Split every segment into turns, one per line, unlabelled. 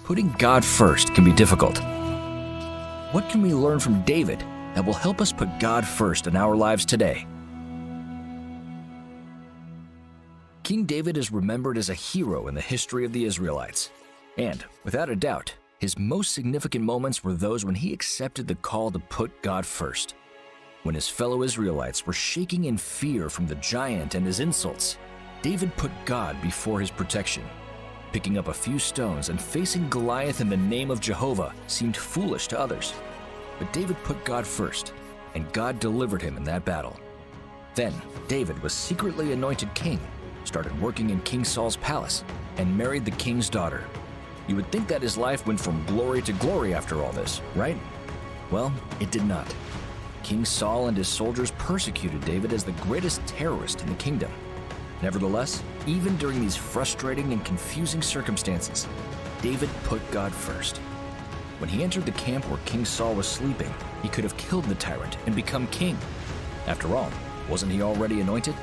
Putting God first can be difficult. What can we learn from David that will help us put God first in our lives today? King David is remembered as a hero in the history of the Israelites. And, without a doubt, his most significant moments were those when he accepted the call to put God first. When his fellow Israelites were shaking in fear from the giant and his insults, David put God before his protection. Picking up a few stones and facing Goliath in the name of Jehovah seemed foolish to others. But David put God first, and God delivered him in that battle. Then, David was secretly anointed king, started working in King Saul's palace, and married the king's daughter. You would think that his life went from glory to glory after all this, right? Well, it did not. King Saul and his soldiers persecuted David as the greatest terrorist in the kingdom. Nevertheless, even during these frustrating and confusing circumstances, David put God first. When he entered the camp where King Saul was sleeping, he could have killed the tyrant and become king. After all, wasn't he already anointed?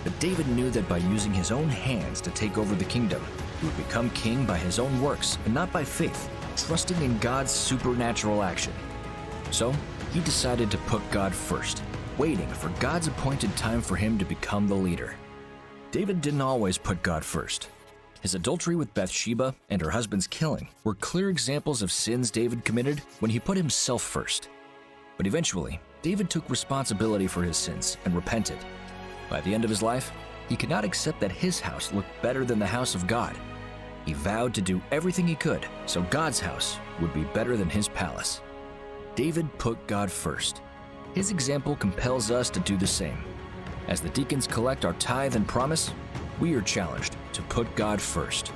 But David knew that by using his own hands to take over the kingdom, he would become king by his own works and not by faith, trusting in God's supernatural action. So, he decided to put God first, waiting for God's appointed time for him to become the leader. David didn't always put God first. His adultery with Bathsheba and her husband's killing were clear examples of sins David committed when he put himself first. But eventually, David took responsibility for his sins and repented. By the end of his life, he could not accept that his house looked better than the house of God. He vowed to do everything he could so God's house would be better than his palace. David put God first. His example compels us to do the same. As the deacons collect our tithe and promise, we are challenged to put God first.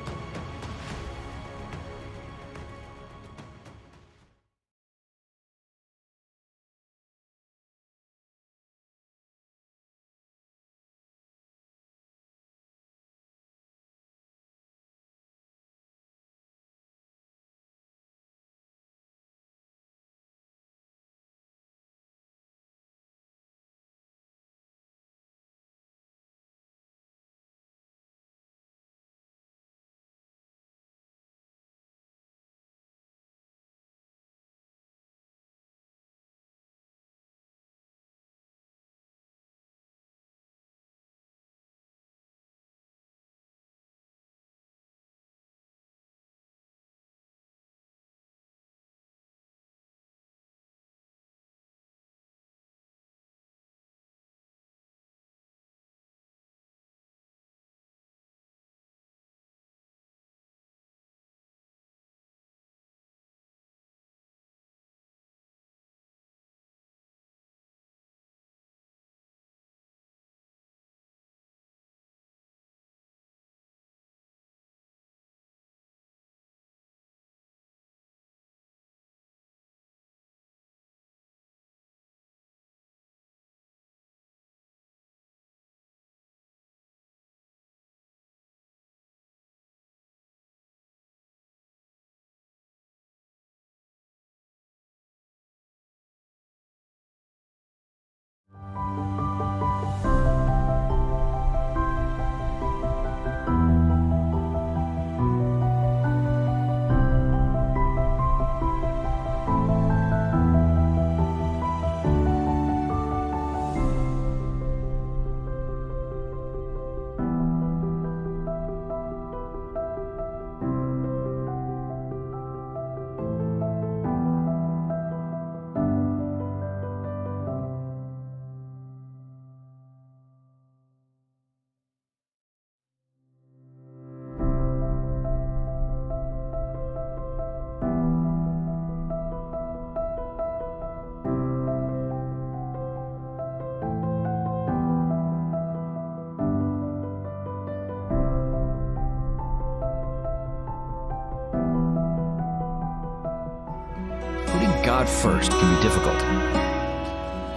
Putting God first can be difficult.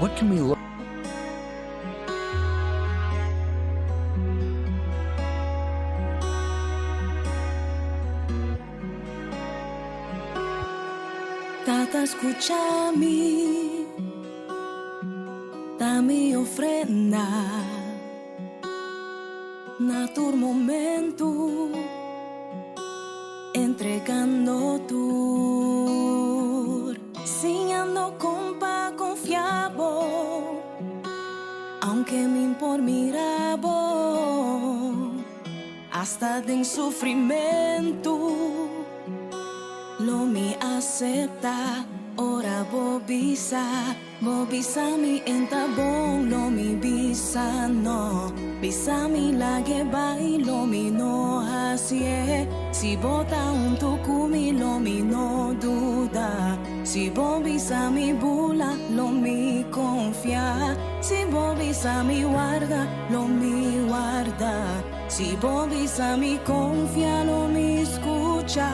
What can we learn?
Tata, skucha mi, ta mi ofrenda na tur momento. Entregando tur, siñando con pa confia bo, aunke mi'n por mira bo, hasta den sufrimentu, lo mi acepta ora bo bisa. Bo bisa mi en ta bon, lo mi bisa no. Bisa mi lag'e bai, lo mi no haci'e. Si bo ta hunto cu mi, lo mi no duda. Si bo bisa mi bula, lo mi confia. Si bo bisa mi warda, lo mi warda. Si bo bisa mi confia, lo mi scucha.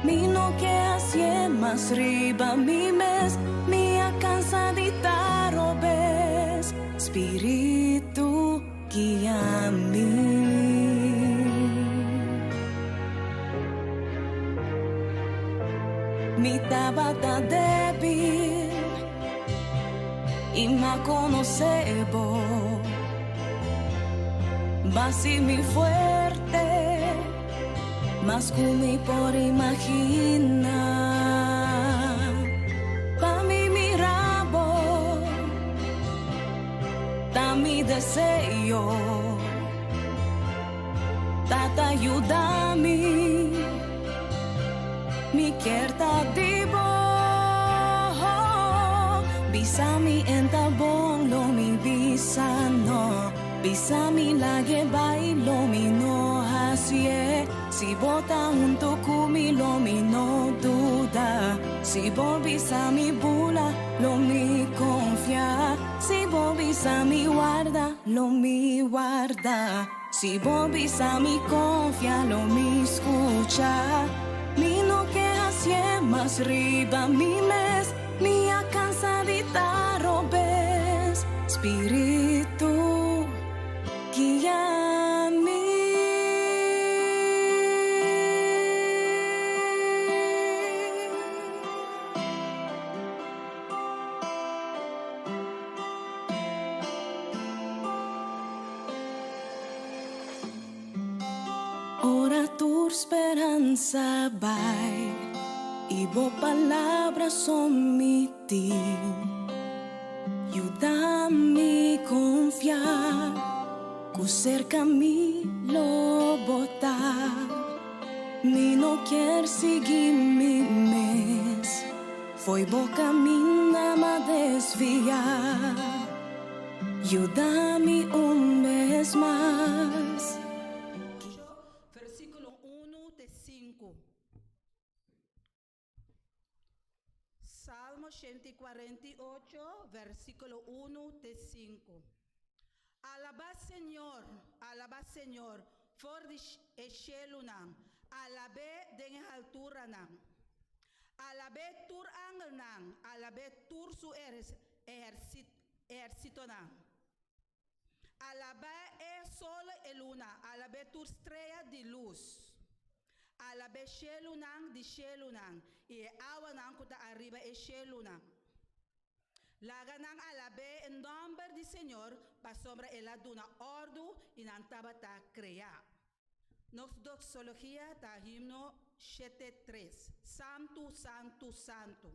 Mi no ke hacié mas riba mi mes, mi a cansa di ta robes, Spiritu guia mi. Mi tabata debil y m'a conoce bo, b'a haci mi fuerte. Mas ku mi por imaginá. Pa mi mira bo ta mi deseo. Tata yuda mi, mi kier ta di bo. Bisa mi en ta bon, lo mi bisa no. Bisa mi lag'e bai, lo mi no hacié. Si bo ta hunto cu mi, lo mi no duda. Si bo bisa mi bula, lo mi confia. Si bo bisa mi warda, lo mi warda. Si bo bisa mi confia, lo mi scucha. Mi no ke hacié mas riba mi mes, mi a cansa di ta robes. Spiritu guia mi. Ora tur speransa bai i bo palabra so mi tin, yuda mi konfia ku serka mi lo bo ta. Mi no kier sigui mi mes, fo'i bo kaminda m'a desvia. Yuda mi un bes mas.
Versíkulo unu te sinku. Salmo 148, versíkulo unu te sinku. Alabá Señor, alabá Señor, for di e shelunan, alab'é den e halturanan. Alab'é tur angelnan, alab'é tur su ehersitonan. Alab'é e sol e luna, alab'é tur strea di lus. Alab'é shelunan di shelunan i e awanan ku ta ariba e shelunan. Laga nan alab'é e nòmber di Señor, pasobra el a duna òrdu i nan tabata kreá. Nos doxologia ta himno 73, Santu, Santu, Santu.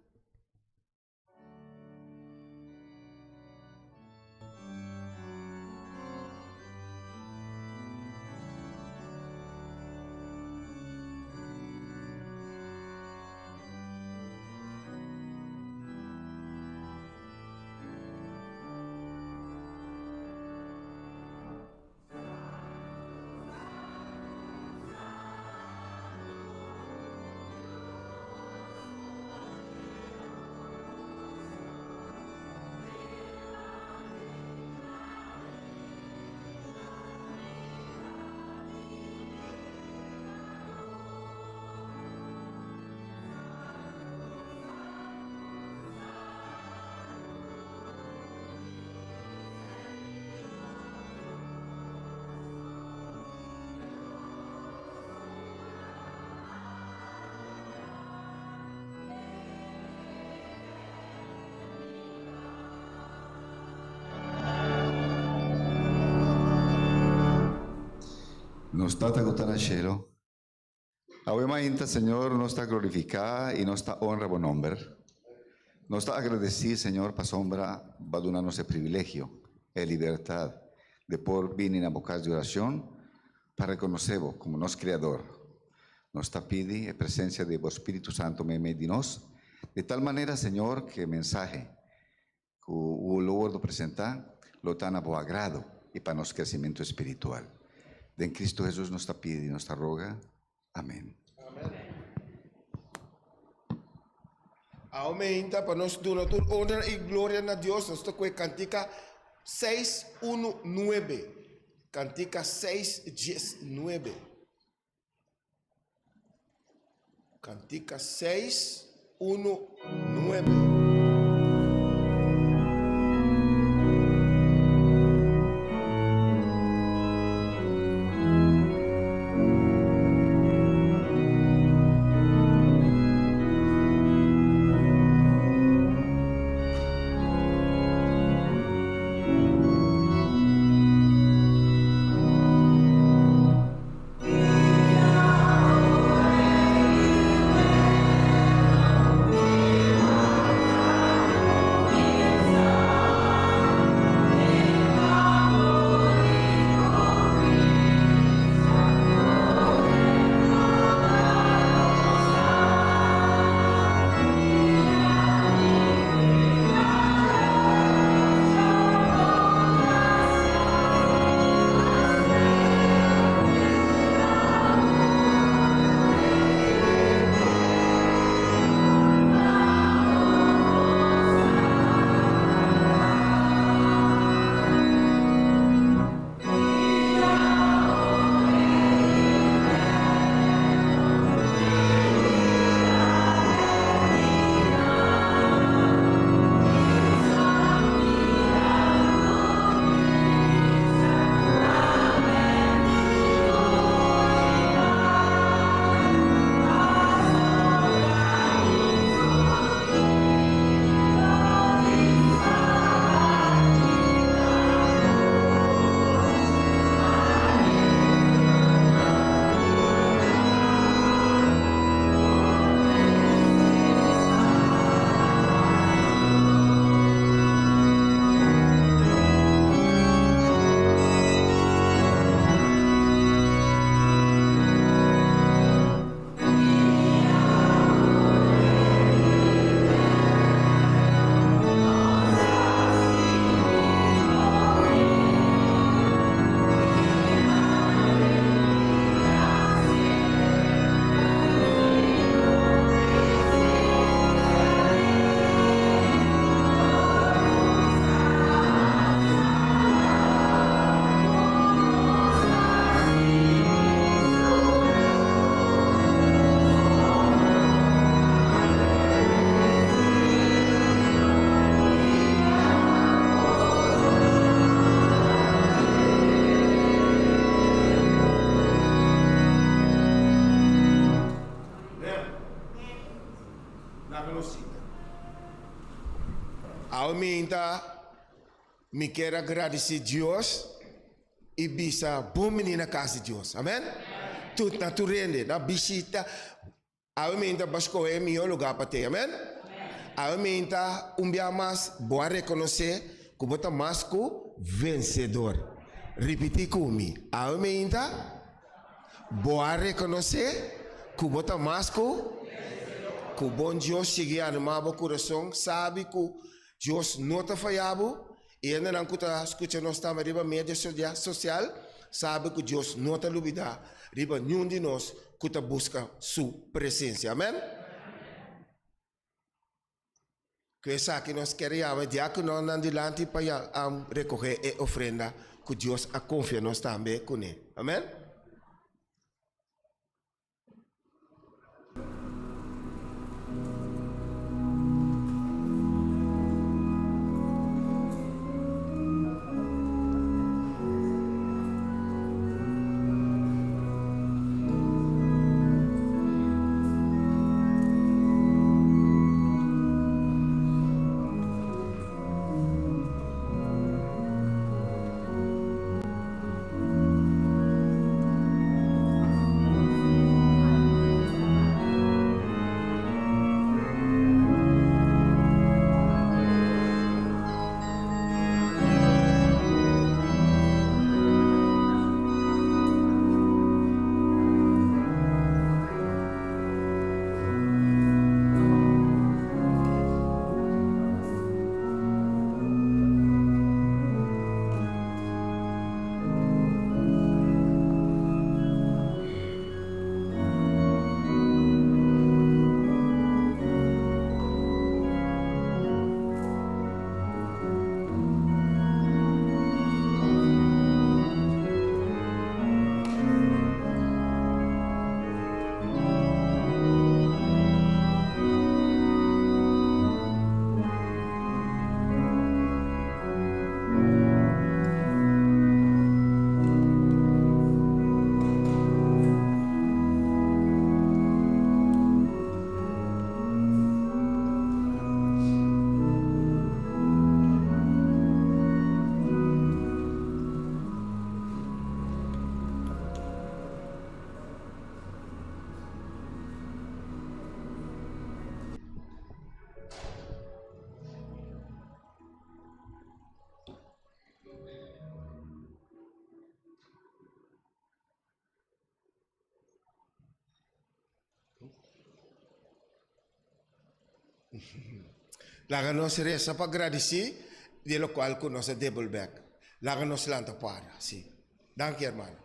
Nos Tata ku ta na shelu. Awe mainta, Señor, nos ta glorifiká i nos ta honra bo nòmber. Nos ta agradesí, Señor, pasobra Bo a duna nos e privilegio, e libertat di por bini na bo kas di orashon pa rekonosé bo komo nos Kreador. Nos ta pidi e presensia di bo Spiritu Santu meimei di nos, di tal manera, Señor, ku e mensahe ku lo wòrdu presentá lo ta na bo agrado i pa nos kresimentu espiritual. Den Kristu Hesus nos ta pidi i nos ta roga. Amèn.
Aumenta pa nos duna tur honra i gloria na Dios. Nos ta ku e kantika seis unu nuebe. Kantika seis dies nuebe. Kantika seis unu nuebe. Laga nos sinta. Awe minta mi kier a gradisi Dios i bisa bon bini na kas di Dios. Amen. Tur na tur hende na bishita. Awe minta bo a skohe e mihó lugá pa te. Amen. Awe minta un bia mas bo a rekonosé ku bo ta mas ku vensedor. Ripití ku mi. Awe minta. Bo a rekonosé ku bo ta mas ku ku bon Dios sigui animá bo kurason, sabi ku Dios no ta fayá bo, i hendenan ku ta skucha nos tambe riba media sosial sabi ku Dios no ta lubidá riba niun di nos ku ta buska su presensia. Amèn. Ku esaki nos kier yama e diakononan dilanti pa rekohé e ofrenda ku Dios a konfia nos tambe kuné. Amèn. Laga nos resa pa gradisí di lokual ku nos a debol bèk. Laga nos lanta para, sí. Danki, hermano.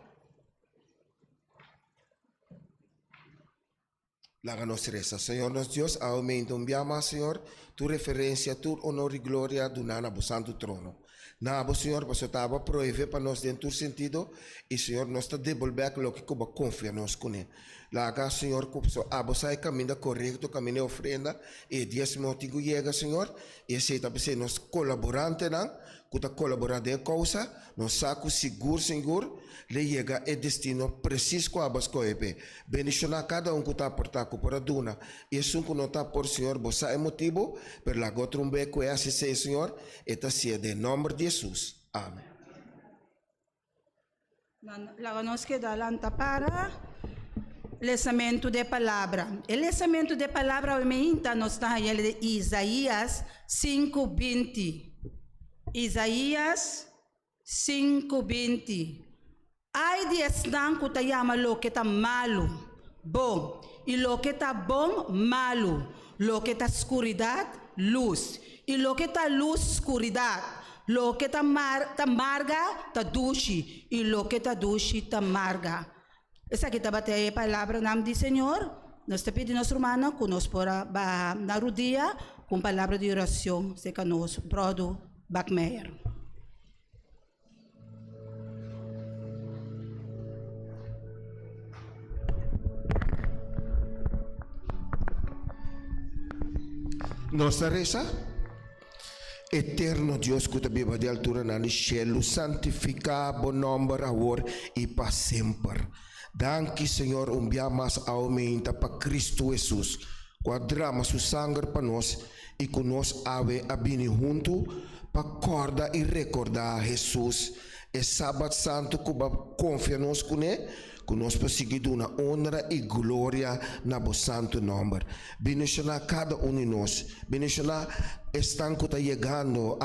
Laga nos resa. Señor nos Dios, awe meinta un bia mas, Señor, tur referencia, tur honor y gloria duna na bo santo trono. Na bo, Señor, pasobra ta abo a proeve pa nos den tur sentido, y, Señor, nos ta debolbek loke cu bo a confia nos cune. Laga, Señor, cu pasobra abo sa e caminda corecto, caminda e ofrenda, y e diesmo tin cu yega, Señor, y esey ta p'esey nos colaborantenan cu ta colabora den e causa, Nos sa ku sigur sigur le yega e destino presis ku abo a skohe p'e. Bendishoná kada un ku ta aportá ku por a duna i esun ku no ta por, Señor, bo sa e motibu, pero laga otro un be ku e hasi esei, Señor, e ta hasié den nòmber di Hesus. Amen.
Laga nos keda lanta para lesamentu de palabra. E lesamentu de palabra awe meinta nos ta haña de Isaías 5:20. Isaías 5:20. Ai di esnan ku ta yama loke ta malu, bon, i loke ta bon, malu, loke ta skuridat, lus, i loke ta lus, skuridat, loke ta mar ta marga, ta dushi, i loke ta dushi, ta marga. Esaki tabata e palabranan di Señor. Nos ta pidi nos rumannan ku nos por a baha na rudia ku un palabra di oracion serka nos Brodo Bakmeyer.
Nos ta resa, Eterno Dios ku ta biba di alturanan di shelu, santifiká bo nòmber awor i pa semper. Danki, Señor, un bia mas aumenta pa Kristu Hesus, ku a drama su sanger pa nos i ku nos awe a bini huntu pa kòrda i rekordá Hesus, e Sabat Santu ku bo a konfia nos kuné, ku nos por sigui duna onra i gloria na bo santu nòmber. Bendishoná kada un di nos. Bendishoná esnan ku ta yegando,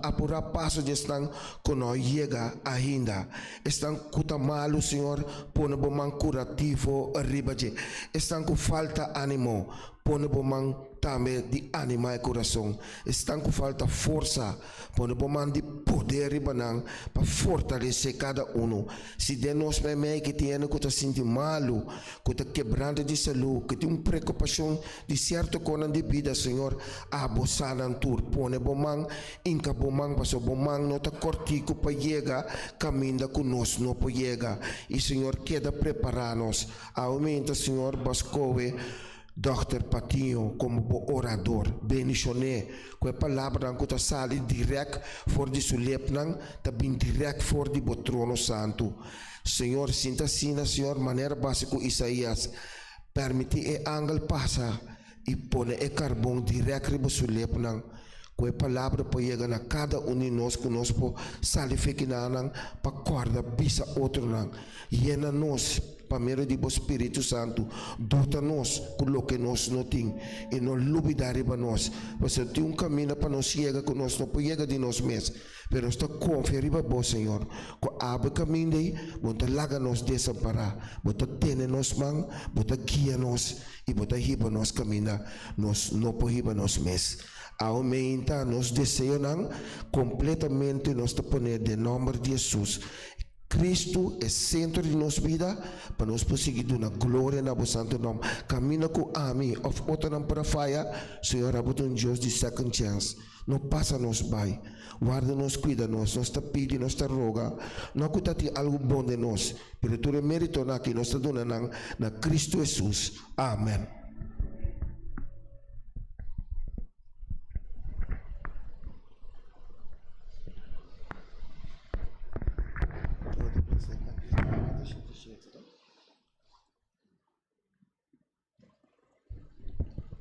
apurá paso di esnan ku no a yega ainda. Esnan ku ta malu, Señor, pone bo man kurativo riba dje. Esnan ku falta ánimo, pone bo man tambe di animá e kurason. Esnan ku falta forsa, pone bo man di poder riba nan pa fortalesé kada unu. Si den nos meimei ki tin hende ku ta sinti malu, ku ta kebrante di salú, ku tin un preokupashon di sierto konan di bida, Señor, abo sa nan tur. Pone bo man, inka bo man, pasobra bo man no ta kòrtiku pa yega kaminda ku nos no por yega. I, Señor, keda prepará nos. Awe meinta, Señor, bo a skohe Dòkter Patiño komo bo orador. Bendishon'é ku e palabranan ku ta sali dirèk for di su lepnan ta bin dirèk for di bo trono santu. Señor, sinta asina, Señor, manera base ku Isaías, pèrmití e angel pasa i pone e karbon dirèk riba su lepnan, ku e palabra por yega na kada un di nos, ku nos por sali fekinanan pa kòrda bisa otronan. Yena nos pa medio di bo Spiritu Santu, dota nos ku loke nos no tin i no lubidá riba nos, pasobra tin un kaminda pa nos yega ku nos no por yega di nos mes. Pero nos ta konfia riba bo, Señor, ku abo e kaminda ei, bo no ta laga nos desampará. Bo ta tene nos man, bo ta guia nos i bo ta hiba nos kaminda nos no por hiba nos mes. Aumenta nos deseonan kompletamente, nos ta pone den nòmber di Hesus Kristu e sentro di nos bida, pa nos por sigui duna gloria na bo santu nòmber. Kaminda ku ami òf otronan por a faya, Señor, abo ta un Dios di second chance. No pasa nos bai. Warda nos, cuida nos. Nos ta pidi, nos ta roga, no cu ta tin algo bon den nos, pero tur e meritonan aki nos ta duna nan na Cristo Jesus. Amen.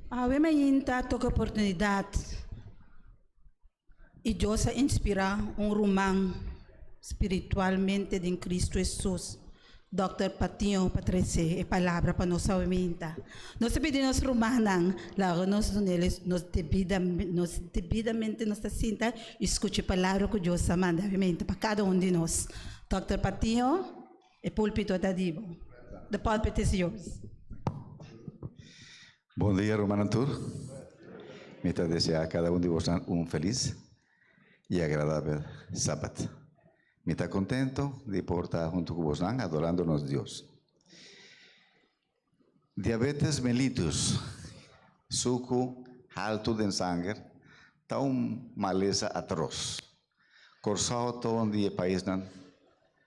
Awe mainta toca oportunidad y Dios a inspira un ruman spiritualmente den Cristo Hesus, Dòkter Patiño pa trece e palabra pa nos awe mainta. Nos ta pidi nos rumannan laga nos dun'el nos debida nos debidamente nos ta sinta y scucha e palabra cu Dios a manda awe mainta pa cada un di nos. Dòkter Patiño. E pulpito ta di bo. The pulpit is yours.
Bon dia rumannan tur. Mi ta deseá kada un di boso un felis i agradabel Sabat. Mi ta kontentu di por ta huntu ku boso adorando nos Dios. Diabetes mellitus, suku haltu den sanger, ta un malesa atros. Kòrsou ta un di e paisnan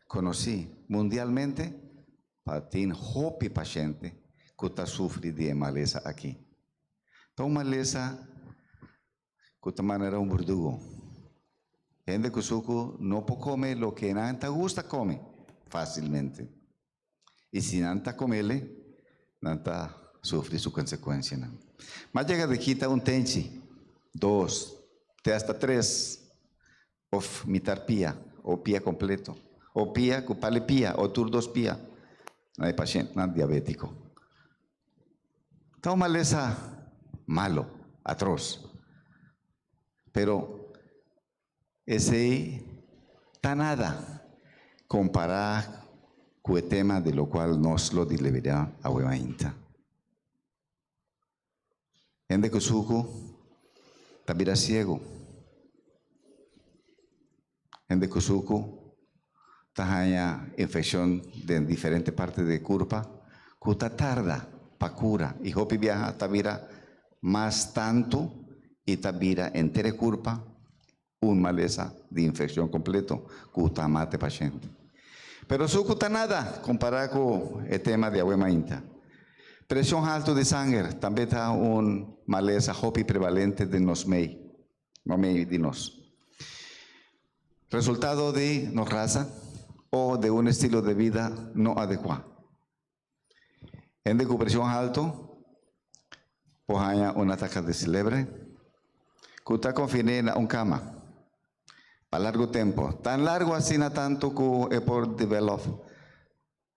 konosí mundialmente pa tin hopi pashènt ku ta sufri di e malesa aki. Ta un malesa ku ta manera un burdugo. Hende ku suku no por kome loke nan ta gusta kome fásilmente. I si nan ta kom'é, nan ta sufri su konsekuensianan. M'a yega di kita un tenchi, dos, te asta tres, òf mitar pia, òf pia kompleto, òf pia ku pal'i pia, òf tur dos pia, na e pashèntnan diabétiko. Ta un malesa malu, atros. Pero esei ta nada kompará ku e tema di lokual nos lo deliberá awe mainta. Hende ku suku ta bira siegu. Hende ku suku ta haña infekshon den diferente parti di kurpa ku ta tarda pa kura i hopi biaha ta bira mas tantu i ta bira henter e kurpa un malesa di infekshon kompleto ku ta mata e pashènt. Pero suku ta nada kompará ku e tema di awe mainta. Preshon haltu di sanger tambe ta un malesa hopi prevalente den nos mei, no mei di nos. Resultado di nos rasa o di un estilo di bida no adekuá. Hende ku preshon haltu por haña un atake di selebre ku ta konfiné na un kama pa largu tempu, tan largu asina tantu ku e por develop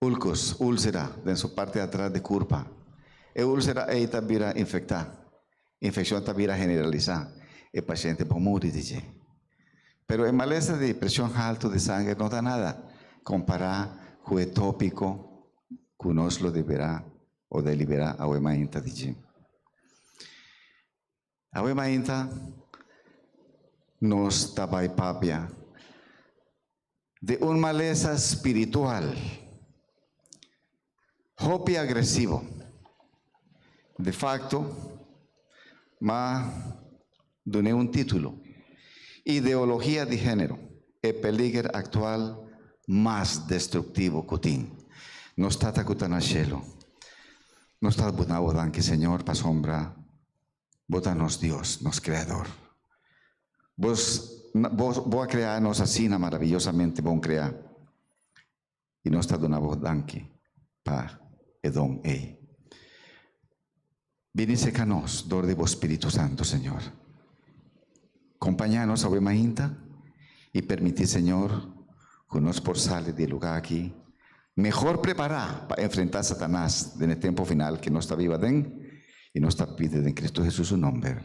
ulcus, úlsera den su parti atras di kurpa. E úlsera ei ta bira infektá, infekshon ta bira generalisá, e pashente por muri di dje. Pero e malesa di preshon haltu di sanger no ta nada kompará ku e tópiko ku nos lo deberá o deliberá awe mainta di dje. Awe mainta nos ta bai papia di un malesa spiritual hopi agresivo. De fakto, m'a dun'é un título, Ideologia di Género, e peliger aktual mas destruktivo ku tin. Nos Tata ku ta na shelu, nos ta duna bo danki, Señor, pasobra bo ta nos Dios, nos Kreador. Bos, bo a krea nos asina maraviyosamente bon kreá. I nos ta duna bo danki pa e don ei. Bini serka nos dor di bo Spiritu Santu, Señor. Kompañá nos awe mainta i permití, Señor, ku nos por sali di e lugá aki mehor prepará pa enfrentá Satanas den e tempu final ku nos ta biba aden, i nos ta pidi den Kristu Hesus su nomber.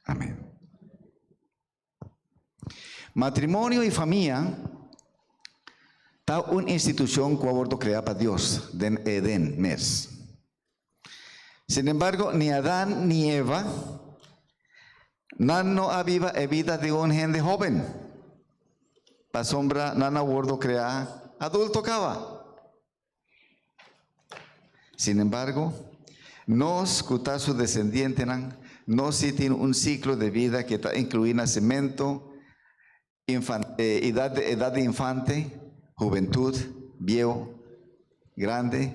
Amén. Matrimonio i famia ta un institushon ku a wòrdu kreá pa Dios den Eden mes. Sinembargo, ni Adan ni Eva nan no a biba e bida di un hende hóben, pasobra nan a wòrdu kreá adulto kaba. Sinembargo, nos ku ta su desendientenan, nos sí tin un siklo di bida ku ta inkluí nasementu, edat di infante, hubentut, bieu, grandi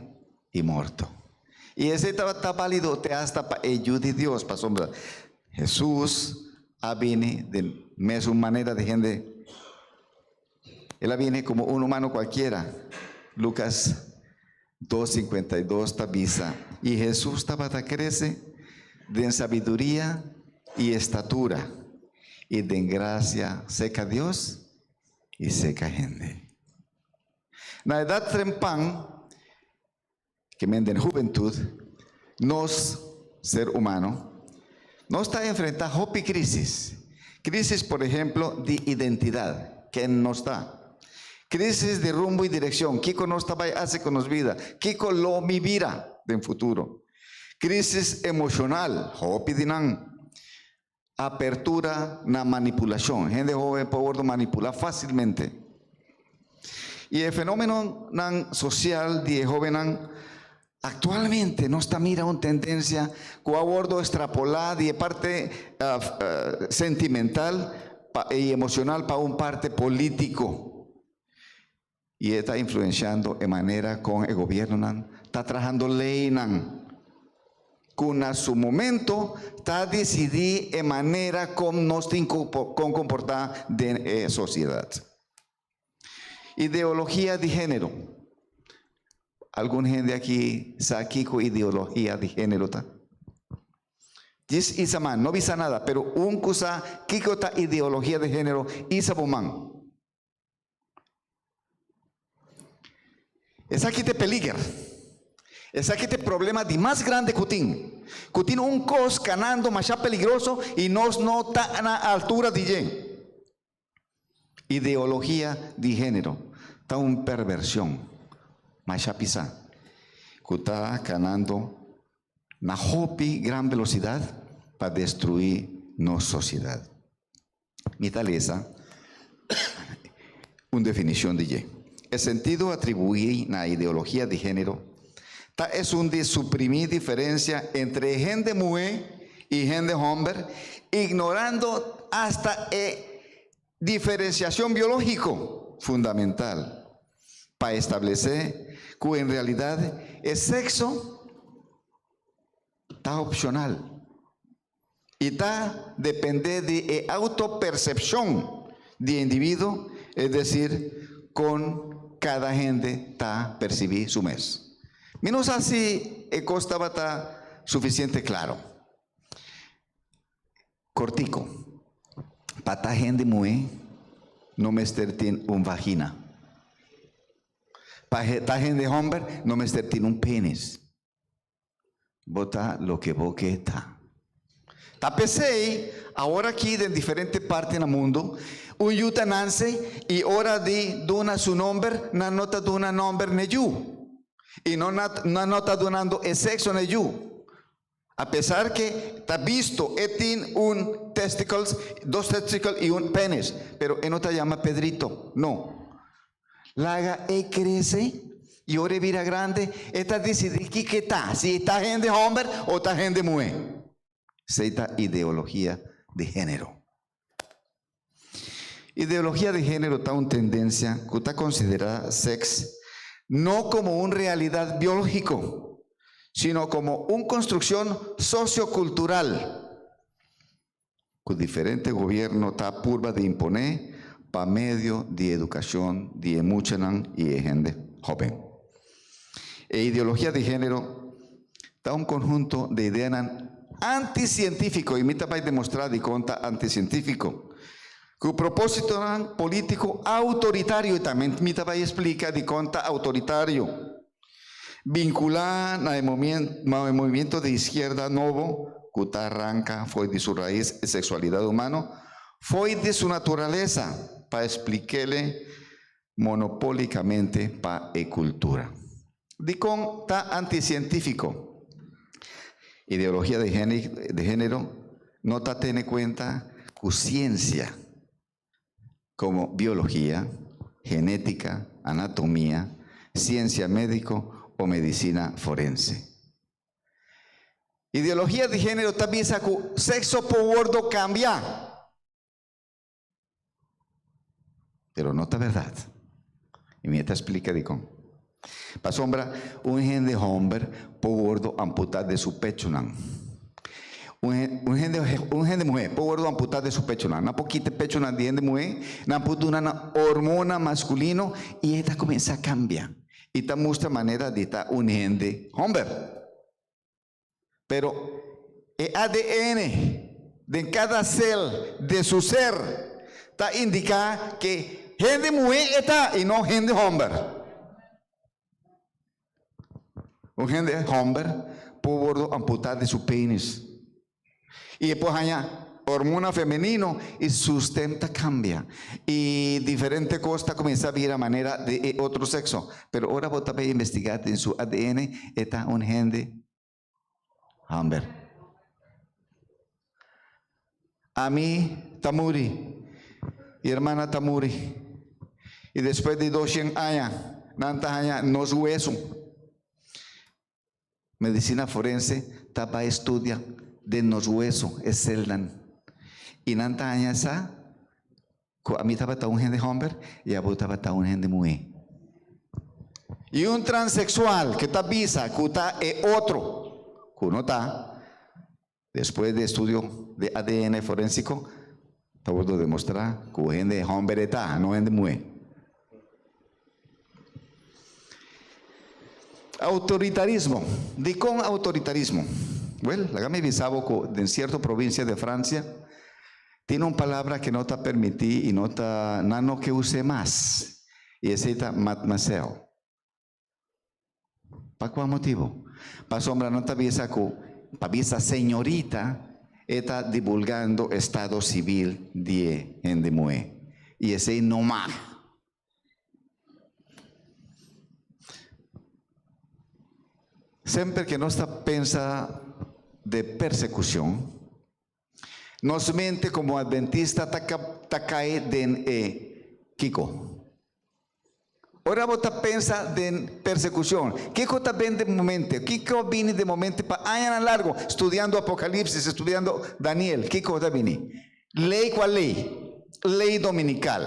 i morto. I esei tabata bálido te asta pa e Yu di Dios, pasobra Hesus a bini den mesun manera di hende. El a bini komo un humano kualkiera. Lukas 2:52 ta bisa, I Hesus tabata krese den sabiduria i estatura, i den grasia serka Dios i serka hende. Na edat trempan, ke men den hubentut, nos ser humano, nos ta enfrentá hopi krísis. Krísis, por ehemplo, di identidat, ken nos ta. Krísis di rumbo i direkshon, kiko nos ta bai hasi ku nos bida, kiko lo mi bira den futuro. Krísis emoshonal, hopi di nan. Apertura na manipulashon. Hende hóben por wòrdu manipulá fásilmente. I e fenómenonan sosial di e hóbennan aktualmente nos ta mira un tendensia ku a wòrdu ekstrapolá di e parte sentimental i emoshonal pa un parte polítiko. I e ta influensiando e manera kon e gobièrnunan ta trahando leinan ku na su momento ta disidí e manera kon nos tin ku kon komportá den e sosiedat. Ideologia di género. Algun hende aki sa kiko ideologia di género ta? Djis isa man, no bisa nada, pero un ku sa kiko ta ideologia di género, isa bo man. Esaki ta e peliger. Esaki ta e problema di mas grandi ku tin. Ku tin un kos kanando masha peligroso i nos no ta na altura di dje. Ideologia di género ta un perversion masha pisá ku ta kanando na hopi gran velosidat pa destruí nos sosiedat. Mi ta lesa un definishon di dje. E sentido atribuí na ideologia di género ta esun di suprimí diferensia entre hende muhé i hende hòmber, ignorando asta e diferensiashon biológiko fundamental pa establesé ku en realidat e sekso ta opshonal. I ta dependé di e autopercepcion di e individuo, es decir, con cada hende ta percibí su mes. Mi no sa si e cos tabata suficiente claro. Cortico, pa ta hende muhé no mester tin un vagina. Pa ta hende homber no mester tin un penis. Bo ta loke bo ke ta. Ta p'esei, awor aki den diferente parti na mundu, un yu ta nanse i ora di duna su nomber, nan no ta duna nomber n'e yu. I no nan no ta dunando e sekso n'e yu. Apesar ke ta bisto e tin un testicles, dos testicle i un penis, pero e no ta yama Pedrito, no. Laga e krese i ora e bira grandi e ta disidí kiko e ta, si e ta hende hòmber o ta hende muhé. Esei ta ideologia di género. Ideologia di género ta un tendensia ku ta konsiderá sèks no komo un realidat biológiko, sino komo un konstrukshon sosiokultural. Ku diferente gobierno ta purba di imponé pa medio di edukashon di e muchanan i e hende hóben. E ideologia di género ta un konhunto di ideanan antisientífiko, i mi ta bai demostrá dikon ta antisientífiko, ku propósitonan polítiko outoritario, i tambe mi ta bai esplika dikon ta outoritario, Vinculá na e movimiento di izquierda nobo cu ta ranca fo'i di su raiz e sexualidad humano, fo'i di su naturaleza, pa expliquele monopolicamente pa e cultura. Dicon ta anticientifico? Ideologia di genero no ta tene cuenta cu ciencia komo biologia, genétika, anatomia, siensia médiko o medisina forense. Ideologia di género ta bisa ku sekso por wòrdu kambiá, pero no ta bèrdat. I mi ta splika dikon. Pasobra un hende hòmber por wòrdu amputá den su pechunan. Un un hende un hende muhé por wòrdu amputá den su pechunan. Nan por kita e pechunan di hende muhé, nan por duna nan hormona maskulino i e ta kuminsá kambia i ta mustra manera di ta un hende hòmber. Pero e ADN den kada sel de su ser ta indiká ke hende muhé e ta i no hende hòmber. Un hende hòmber por wòrdu amputá di su penis i e por haña hormona femenino i su stem ta kambia i diferente kos ta kuminsá bira manera di e otro sekso. Pero ora bo ta bai investigá den su ADN e ta un hende hòmber. Ami ta muri, i hermana ta muri. I despues di doshen aña, nan ta haña nos wesu. Medisina forense ta bai studia den nos wesu, e selnan. I nan ta haña sa ku ami tabata un hende hòmber i abo tabata un hende muhé. I un transeksual ku ta bisa ku ta e otro, ku no ta, Despues di estudio di ADN forensico ta wordo demostra cu hende homber e ta, no hende muhe. Autoritarismo. Dicon autoritarismo? Well, laga mi bisa bo cu den cierto provincia de Francia tin un palabra que no ta permiti y no ta, nan no ke use mas, y esey ta mademoiselle. Pa kua motibu? Pasobra nan ta bisa ku pa bisa señorita e ta divulgando estado sivil di e hende muhé i esei no mag. Semper ke nos ta pensa de persekushon, nos mente komo adventista ta ta kai den e kiko? Ora bo ta pensa den persekushon, kiko ta ben den bo mente? Kiko a bini den bo mente pa añanan largu studiando Apokalipsis, studiando Daniel? Kiko ta bini? Lei kua lei? Lei dominikal.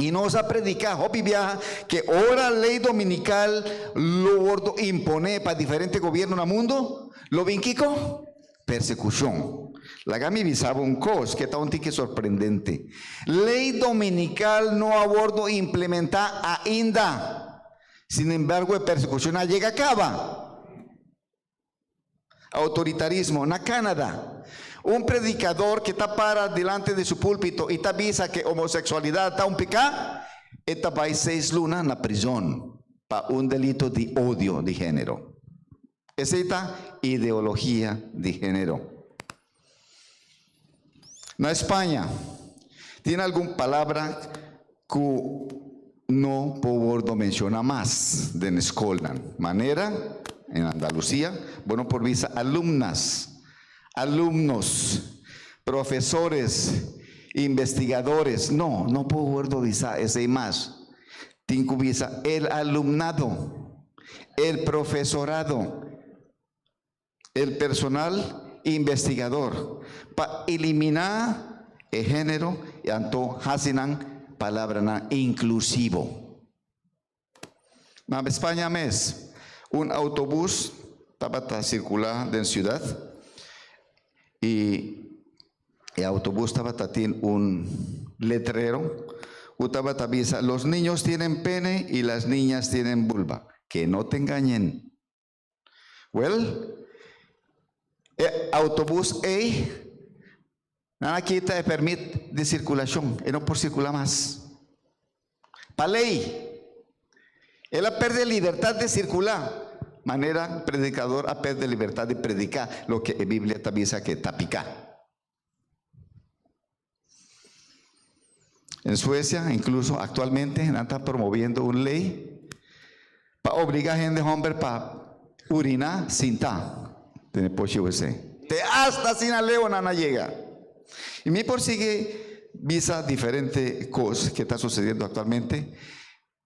I nos a prediká hopi biaha ke ora lei dominikal lo wordo imponé pa diferente gobierno na mundu, lo bin kiko? Persekushon. Laga mi bisa bo un kos ke ta un tiki sorprendente. Lei dominikal no a wordo implementá ainda. Sin embargo e persekushon a yega kaba. Autoritarismo. Na Canada, un predikador ke ta para dilante di su pulpito i ta bisa ke homoseksualidat ta un piká, e ta bai seis luna na prizon pa un delito di odio di género. Esei ta ideologia di género. Na Spaña, tin algun palabra ku no por wordo menshoná mas den skolnan. Manera, en Andalusia, bo no por bisa alumnas, alumnos, profesores, investigadores. No, no por wordo bisa esei mas. Tin ku bisa el alumnado. El profesorado, el personal investigador, pa eliminá e género i anto hasi nan palabranan inklusivo. Na Spaña mes, un autobús tabata sirkulá den siudat i E autobús tabata tin un letrero ku tabata bisa, Los niños tienen pene y las niñas tienen vulva. Que no te engañen. Wel, e autobús ei, nan a kita e permit di sirkulashon, e no por sirkulá mas. Pa lei, el a perde libertad di circula, manera predicador a perde libertad di predica loke e Biblia ta bisa ke ta pica. En Suecia, incluso actualmente, nan ta promoviendo un ley pa obliga hende homber pa urina sinta den e pochi wc. Te hasta asina leu nan a yega. Y mi por sigui bisa diferente cos que ta sucediendo actualmente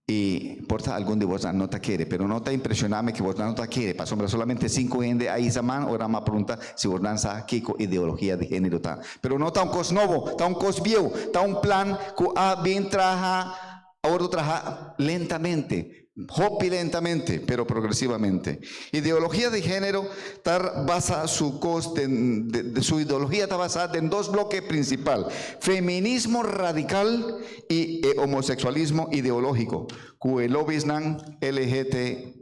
y por ta algun di bosnan no ta kere, pero no ta impresioname que bosnan no ta kere, pasobra solamente cinco hende a hisa man ora mi a pregunta si bosnan sa kico ideologia di genero ta. Pero no ta un cos nobo, ta un cos bieu, ta un plan cu a bin traha, a wordo traha lentamente. Hopi lentamente, pero progresivamente. Ideologia di género ta basa su kos den, su ideologia ta basá den dos bloke prinsipal, feminismo radikal i e homosexualismo ideológiko, ku e lobisnan LGTQ.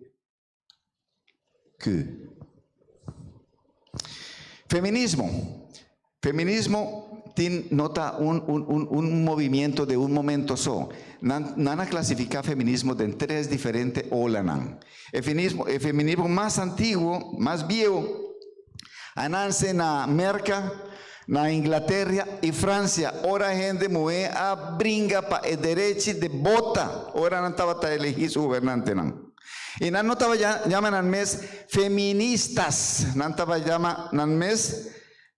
Feminismo. Feminismo tin no ta un un un un movimiento de un momento so. Nan nan a clasifica feminismo den tres diferente olanan. E finismo e feminismo mas antiguo, mas bieu, a nanse na Merca, na Inglaterra y Francia, ora hende muhé a bringa pa e derechi de bota, ora nan tabata elegi su gobernantenan. Y nan no taba yama nan mes feministas, nan taba yama nan mes.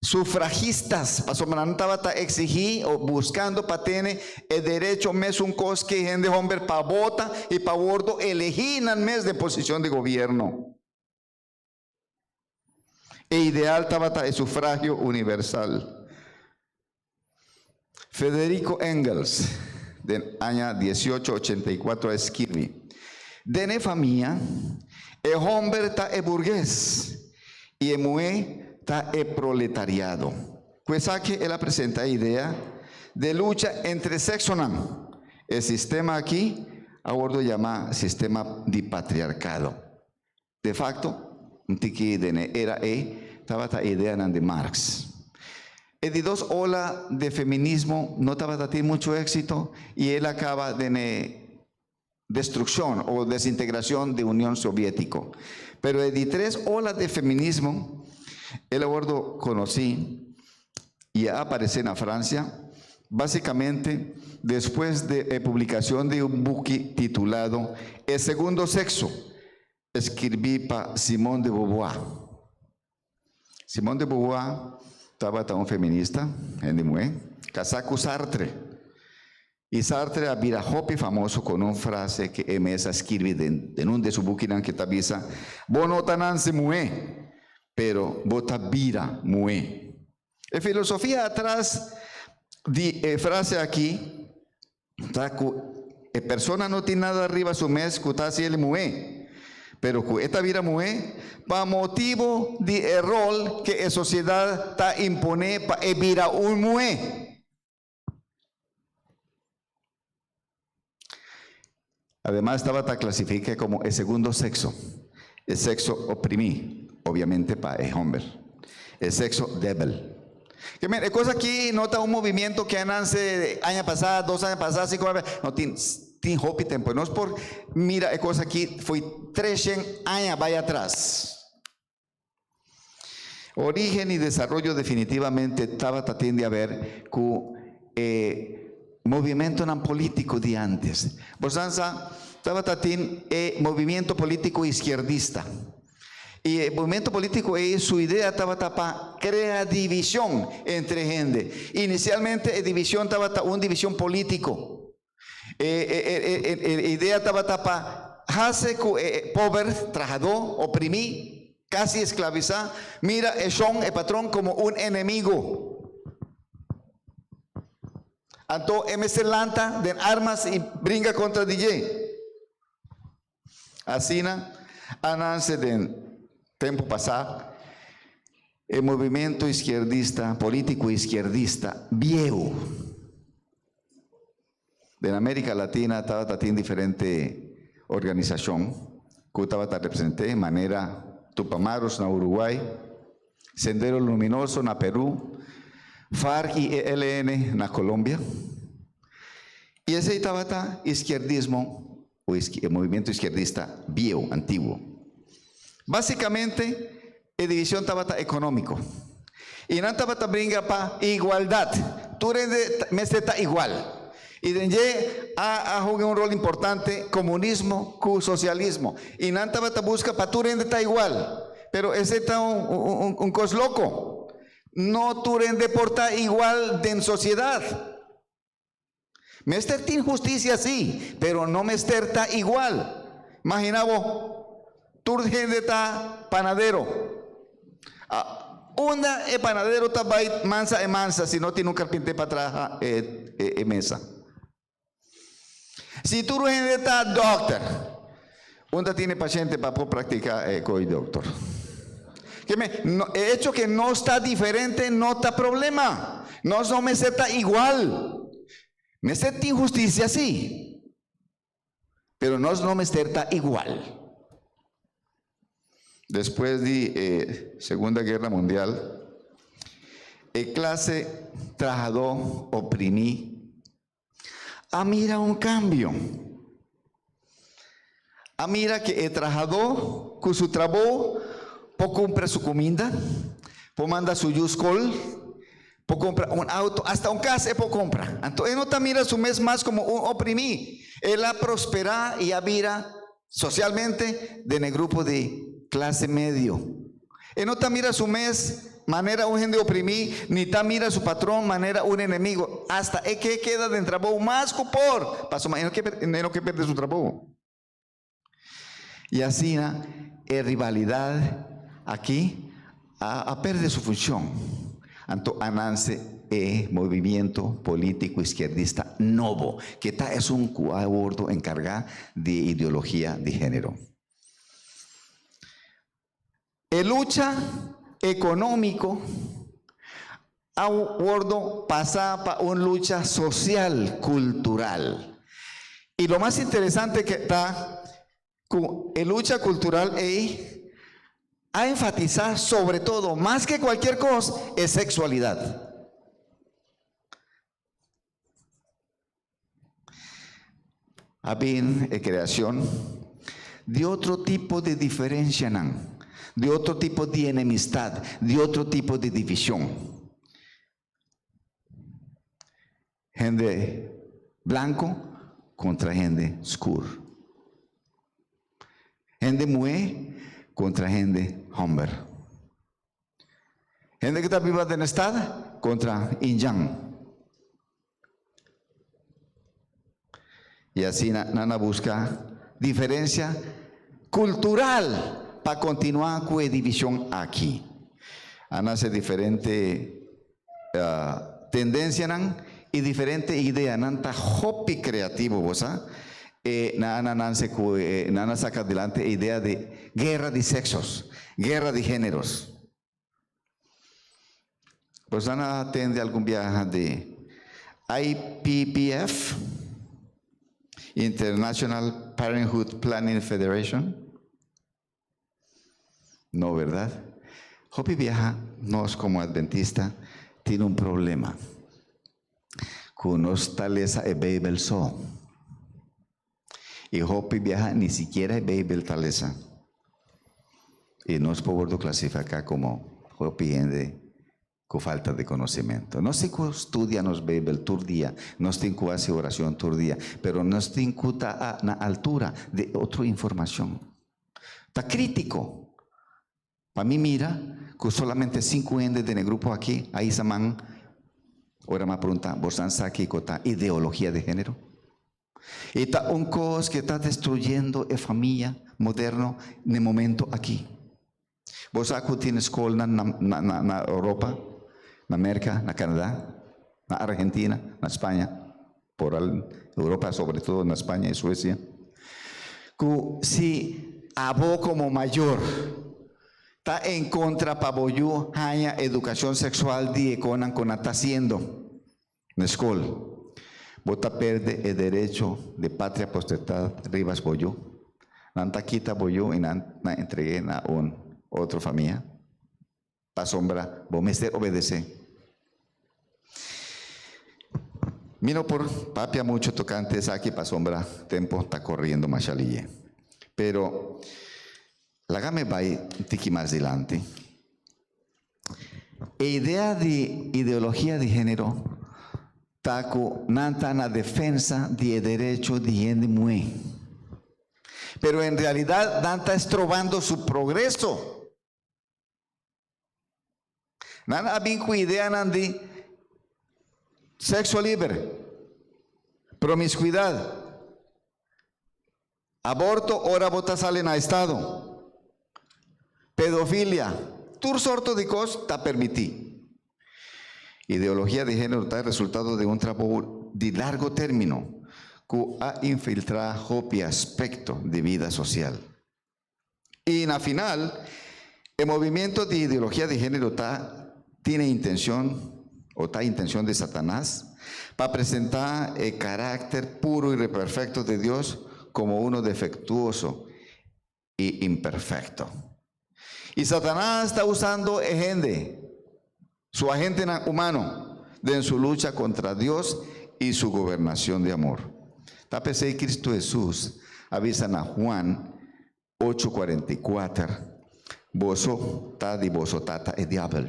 Sufragistas, pasobra nan tabata exigí o buscando pa tene e derecho mesun cos que hende homber pa vota y pa wordo elegí nan mes den posicion di gobierno. E ideal tabata e sufragio universal. Federico Engels, den aña 1884 a skirbi, Den e famia, e homber ta e burgues y e muhé ta e proletariado. Cu esaki el a presenta e idea de lucha entre sexonan. E sistema aki a wordo yama sistema di patriarcado. De facto, un tiki den e era ei tabata e ideanan di Marx. E di dos ola de feminismo no tabata tin mucho exito y el a caba den e destruccion o desintegracion di Union Sovietico. Pero e di tres ola de feminismo el a wordo conoci y a aparece na Francia basicamente despues de e publicacion di un buki titulado E Segundo Sexo, skirbí pa Simone de Beauvoir. Simone de Beauvoir tabata un feminista, hende muhé, kasá ku Sartre. I Sartre a bira hopi famoso kon un frase ke e mes a skirbi den den un de su bukinan ke ta bisa, Bo no ta nanse muhé, pero bo ta bira muhé. E filosofia atras di e frase aki ta ku e persona no tin nada riba su mes ku ta hasi el muhé, pero ku e ta bira muhé pa motibu di e ròl ke e sosiedat ta imponé pa e bira un muhé. Ademas tabata klasifiká komo e segundo sekso, e sekso oprimí, obiamente pa e hòmber, e sekso dèbel. Ke men, e kos aki no ta un movimiento ke a nanse aña pasá, dos aña pasá, sinku aña pasá, no, tin tin hopi tempu. Nos por mira e kos aki fo'i treshen aña bai atras. Origen y desaroyo definitivamente tabata tin di haber cu e movimentonan politico di antes. Bosan sa, tabata tin e movimiento politico izquierdista. Y e movimiento politico ey su idea tabata pa crea division entre hende. Inicialmente e division tabata un division politico. E e idea tabata pa hasi ku e pober trahadó oprimí, kasi esklavisá, mira e shon, e patron, komo un enemigu. Anto e mester lanta den armas i bringa kontra di dje. Asina a nanse den tempu pasá e movimento iskierdista, polítiko iskierdista bieu. Den Amérika Latina tabata tin diferente organisashon ku tabata represent'é, manera Tupamaros na Uruguay, Sendero Luminoso na Perú, FARC i ELN na Colombia. I esei tabata iskierdismo o e movimiento izquierdista bieu, antiguo. Básicamente e división tabata económico y nan tabata bringa pa igualdad, tur hende mester ta igual. Y den dje a a hunga un rol importante comunismo cu socialismo y nan tabata busca pa tur hende ta igual. Pero esey ta un un un cos loco. No tur hende por ta igual den sociedad. Mester tin husticia sí, pero no mester ta igual. Imagina bo, tur hende ta panadero. Unda e panadero ta bai mansa e mansa si no tin un carpinter pa traha e, e, e mesa? Si tur hende ta dokter, unda tin e pashente pa por practica e coi dokter? Ke me, no, e hecho ke nos ta diferente no ta problema. Nos no mester ta igual. Mester tin husticia sí, pero nos no mester ta igual. Despues di e Segunda Guerra Mundial, e clase trahadó oprimí a mira un cambio. A mira ke e trahadó ku su trabou por kumpra su kuminda, por manda su yu skol, por kumpra un auto, asta un kas e por kumpra. Anto e no ta mira su mes mas komo un oprimí. El a prosperá i a bira sosialmente den e grupo di klase medio. E no ta mira su mes manera un hende oprimí, ni ta mira su patron manera un enemigo. Asta e ke keda den trabou mas ku por, pasobra e no ke e no ke perde su trabou. I asina e rivalidat aki a a perde su funshon. Anto a nanse e movimiento polítiko iskierdista nobo, ke ta esun ku a wordo enkargá di e ideologia di género. E lucha económico a wordo pasa pa un lucha social cultural. Y lo mas interesante ke ta cu e lucha cultural ey a enfatisa sobre todo, mas ke cualkier cos, e sexualidad. A bin e creacion di otro tipo di diferencianan, di otro tipo di enemistad, di otro tipo di division. Hende blanco contra hende scur. Hende muhe contra hende homber. Hende ku ta biba den e stad kontra indjan. I asina nan a buska diferensia kultural pa kontinuá ku e divishon aki. A nase diferente tendensianan i diferente ideanan ta hopi kreativo, bo sa. E nan a nanse ku e nan a saka adelante e idea di guera di seksos, guera di géneros. Pues nan a tende algun biaha di IPPF, International Parenthood Planning Federation? No, verdad? Hopi biaha nos komo adventista tin un problema ku nos ta lesa e Beibel so. I hopi biaha ni sikiera e Beibel ta lesa. I nos por wordo klasifiká komo hopi hende Ku falta di konosementu. Nos tin ku studia nos Beibel tur dia, nos tin ku hasi orashon tur dia, pero nos tin ku ta na altura di otro informashon. Ta krítiko pa mi mira ku solamente sinku hende den e grupo aki a hisa man ora mi a pregunta, Bosan sa kiko ta ideologia di género? I ta un kos ku ta destruyendo e famia moderno na e momento aki. Bo sa ku tin skolnan na na na Europa, na Merka, na Kanada, na Argentina, na Spaña, por al Europa sobre todo na Spaña i Suesia, ku si abo komo mayor ta en kontra pa bo yu haña edukashon seksual di e konan ku nan ta hasiendo na skol, bo ta perde e derecho di patria potestad riba bo yu. Nan ta kita bo yu i nan na entreg'é na un otro famia. Pasobra bo mester obedesé. Mi no por papia mucho tokante esaki pasobra tempo ta koriendo masha liye. Pero laga mi bai un tiki mas dilanti. E idea di ideologia di género ta ku nan ta na defensa di e derecho di hende muhé. Pero en realidat nan ta estrobando su progreso. Nan a bin ku ideanan di sexo liber, promiscuidad, Aborto ora bo ta sali na estado. Pedofilia, tur sorto di kos ta permití. Ideologia di género ta e resultado di un trabou di largo término ku a infiltrá hopi aspekto di bida sosial. I na final, e movimiento di ideologia di género ta tin e intencion, o ta intencion di Satanas, pa presentá e carácter puro i perfecto di Dios como uno defectuoso i imperfecto. I Satanas ta usando e hende, su agentenan humano, den su lucha contra Dios i su gobernacion di amor. Ta p'esei Cristo Hesus a bisa na Juan ocho kuarenta i kuater, Boso ta di boso tata e diabel,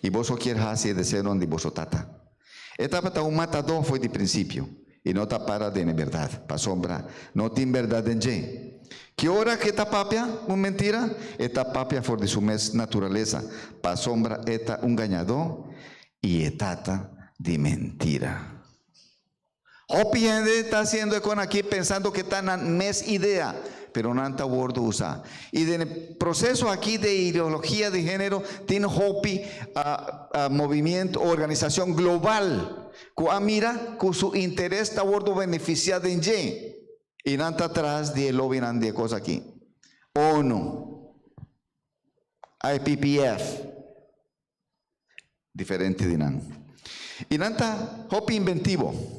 i boso kier hasi e deseonan di boso tata. E tabata un matadó fo'i di prinsipio, i no ta para den e bèrdat, pasobra no tin bèrdat den dje. Ki ora ku e ta papia un mentira? E ta papia for di su mes naturalesa, pasobra e ta un gañadó i e tata di mentira. Hopi hende ta hasiendo e kon aki pensando ku ta nan mes idea, pero nan ta wòrdu usá. I den e proseso aki de ideologia di género tin hopi movimiento, organisashon global ku a mira ku su interes ta wòrdu benefisiá den dje i nan ta tras di e lobbynan di e kos aki. ONU, IPPF. Diferente di nan. I nan ta hopi inventivo.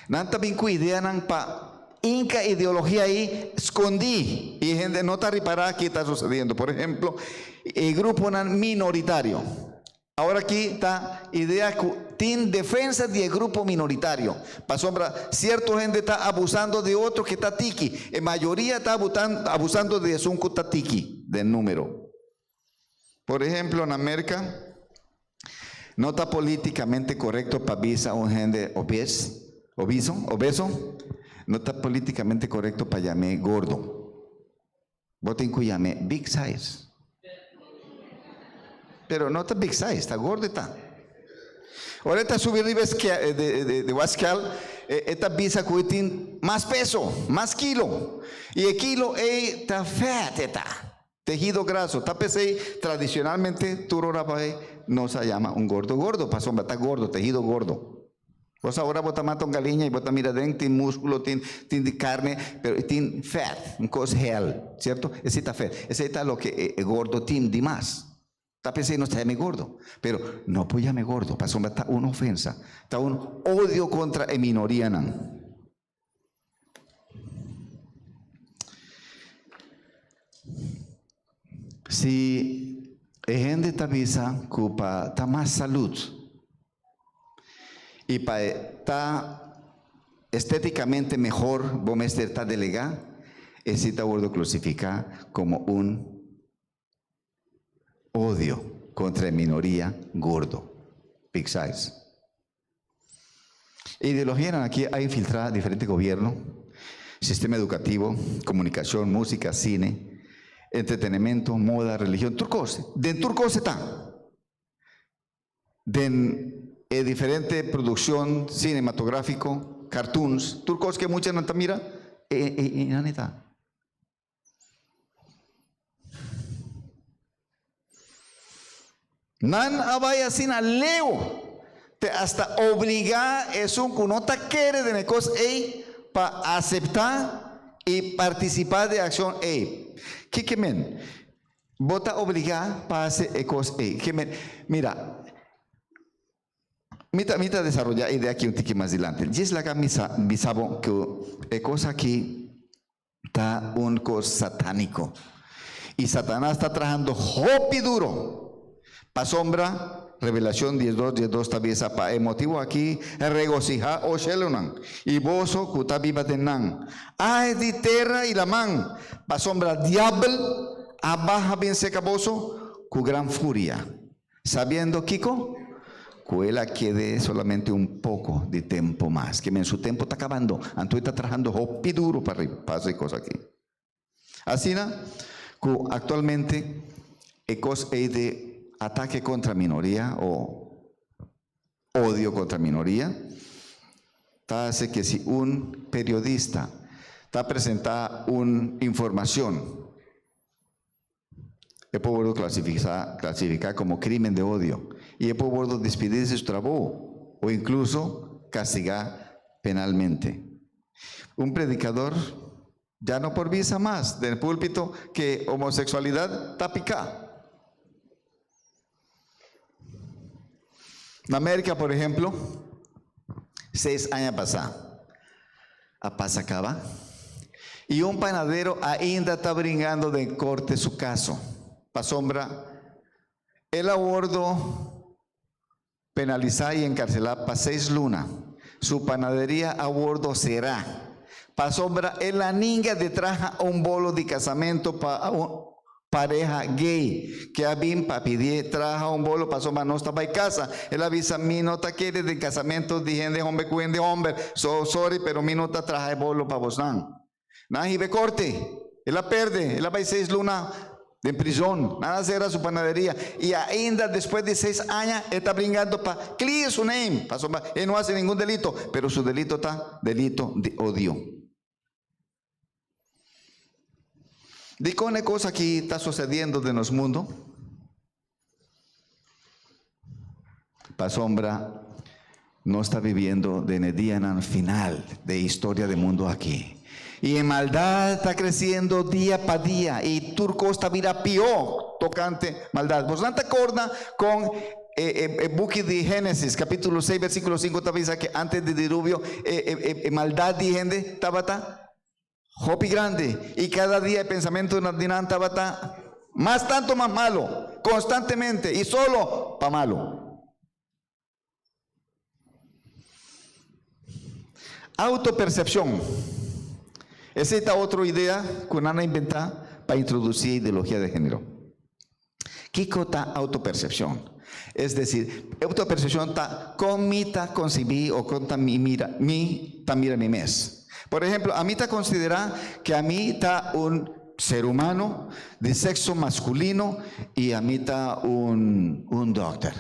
Nan ta bin ku ideanan pa inka ideologia ei skondí i e hende no ta ripará ke ta susediendo. Por ehemplo, e gruponan minoritario. Awor aki ta idea ku tin defensa di e grupo minoritario, pasobra sierto hende ta abusando di otro ke ta tiki. E mayoria ta abusando di esun ku ta tiki den numero. Por ehemplo, na Merca no ta políticamente correcto pa bisa un hende obes, obiso, obeso, no ta políticamente correcto pa yam'é gordo. Bo tin cu yam'é big size. Pero no ta big size, ta gordo e ta. Ora e ta subi riba e de de waskel, e ta bisa cu e tin mas peso, mas kilo. Y e kilo ey ta fat e ta. Tehido graso. Ta p'esei tradicionalmente tur ora bai nos a yama un gordo gordo, pasobra ta gordo, tehido gordo. Bo sa ora bo ta mata un galiña y bo ta mira den tin musculo, tin tin di carne, pero e tin fat, un cos hel, cierto? Esei ta fat. Esei ta loke e e gordo tin di mas. Ta p'esei nos ta yama e gordo. Pero no por yama e gordo, pasobra ta un ofensa, ta un odio contra e minorianan. Si e hende ta bisa ku pa ta mas salud i pa e ta esteticamente mehor bo mester ta delegá, esei ta wordo klosifiká komo un odio kontra e minoria gordo, big size. E ideologianan aki a infiltrá diferente gobierno, sistema edukativo, komunikashon, músika, sine, entretenimento, moda, religion, tur kos. Den tur kos e ta. Den e diferente produkshon sinematográfiko, cartoons, tur kos ku e muchanan ta mira, e nan e ta. Nan a bai asina leu te asta obligá esun ku no ta kere den e kos ei pa aseptá i partisipá den e akshon ei. Ke ke men? Bo ta obligá pa hasi e kos ei. Ke men? Mira, mi ta mi ta desaroyá e idea aki un tiki mas dilanti. Djis laga mi sa bisa bo ku e kos aki Ta un kos satániko. I Satanas ta trahando hopi duro. Pasobra, Revelashon diesdos diesdos ta bisa, Pa e motibu aki regosihá, o shelunan, i boso ku ta biba den nan. Ai di tera i laman, pasobra diabel a baha bin seka boso ku gran furia. Sabiendo kiko? Ku el a kede solamente un poko di tempu mas. Ke men su tempu ta kabando, anto e ta trahando hopi duru pa pa hasi e kos aki. Asina ku aktualmente e kos ei di atake kontra minoria o odio kontra minoria ta hasi ke si un periodista ta presenta un informashon, E por wordo clasifica como crimen de odio y e por wordo despidi de su trabou o incluso castiga penalmente. Un predicador ya no por bisa mas den pulpito que homosexualidad ta pica. Na Merca, por ehemplo, seis aña pasa a pasa caba y un panadero ainda ta bringando den corte su caso pasobra el a wordo penalisa y encarcela pa seis luna. Su panaderia a wordo cera pasobra el a ninga di traha un bolo di casamento pa un pareha gay ke a bin pa pidié traha un bolo pasobra nos ta bai casa. El a bisa, Mi no ta kere den casamento di hende homber cu hende homber, so sorry pero mi no ta traha e bolo pa bosnan. Nan hiba e corte. El a perde, el a bai seis luna den prizon, nan a sera su panaderia y ainda despues di seis aña e ta bringando pa clear su name, pasobra e no haci ningun delito, pero su delito ta delito di odio. Dikon e kos aki ta sosediendo den nos mundu? Pasobra nos ta viviendo den e dianan final de e historia de mundu aki. I e maldat ta kresiendo dia pa dia i tur kos ta bira pió tokante maldat. Bosnan ta korda kon e e buki di Génesis kapítulo seis versíkulo sinku ta bisa ke ántes di diluvio e e maldat di hende tabata Hopi grandi, i kada dia e pensamentunan di nan tabata mas tantu mas malu, konstantemente i solo pa malu. Autopersepshon. Esei ta otro idea ku nan a inventá pa introdusí e ideologia de género. Kiko ta autopercepcion? Es decir, autopercepcion ta kon mi ta concibí o kon ta mi mira, mi ta mira mi mes. Por ehemplo, ami ta considerá ke ami ta un ser humano di sexo masculino i ami ta un un dokter.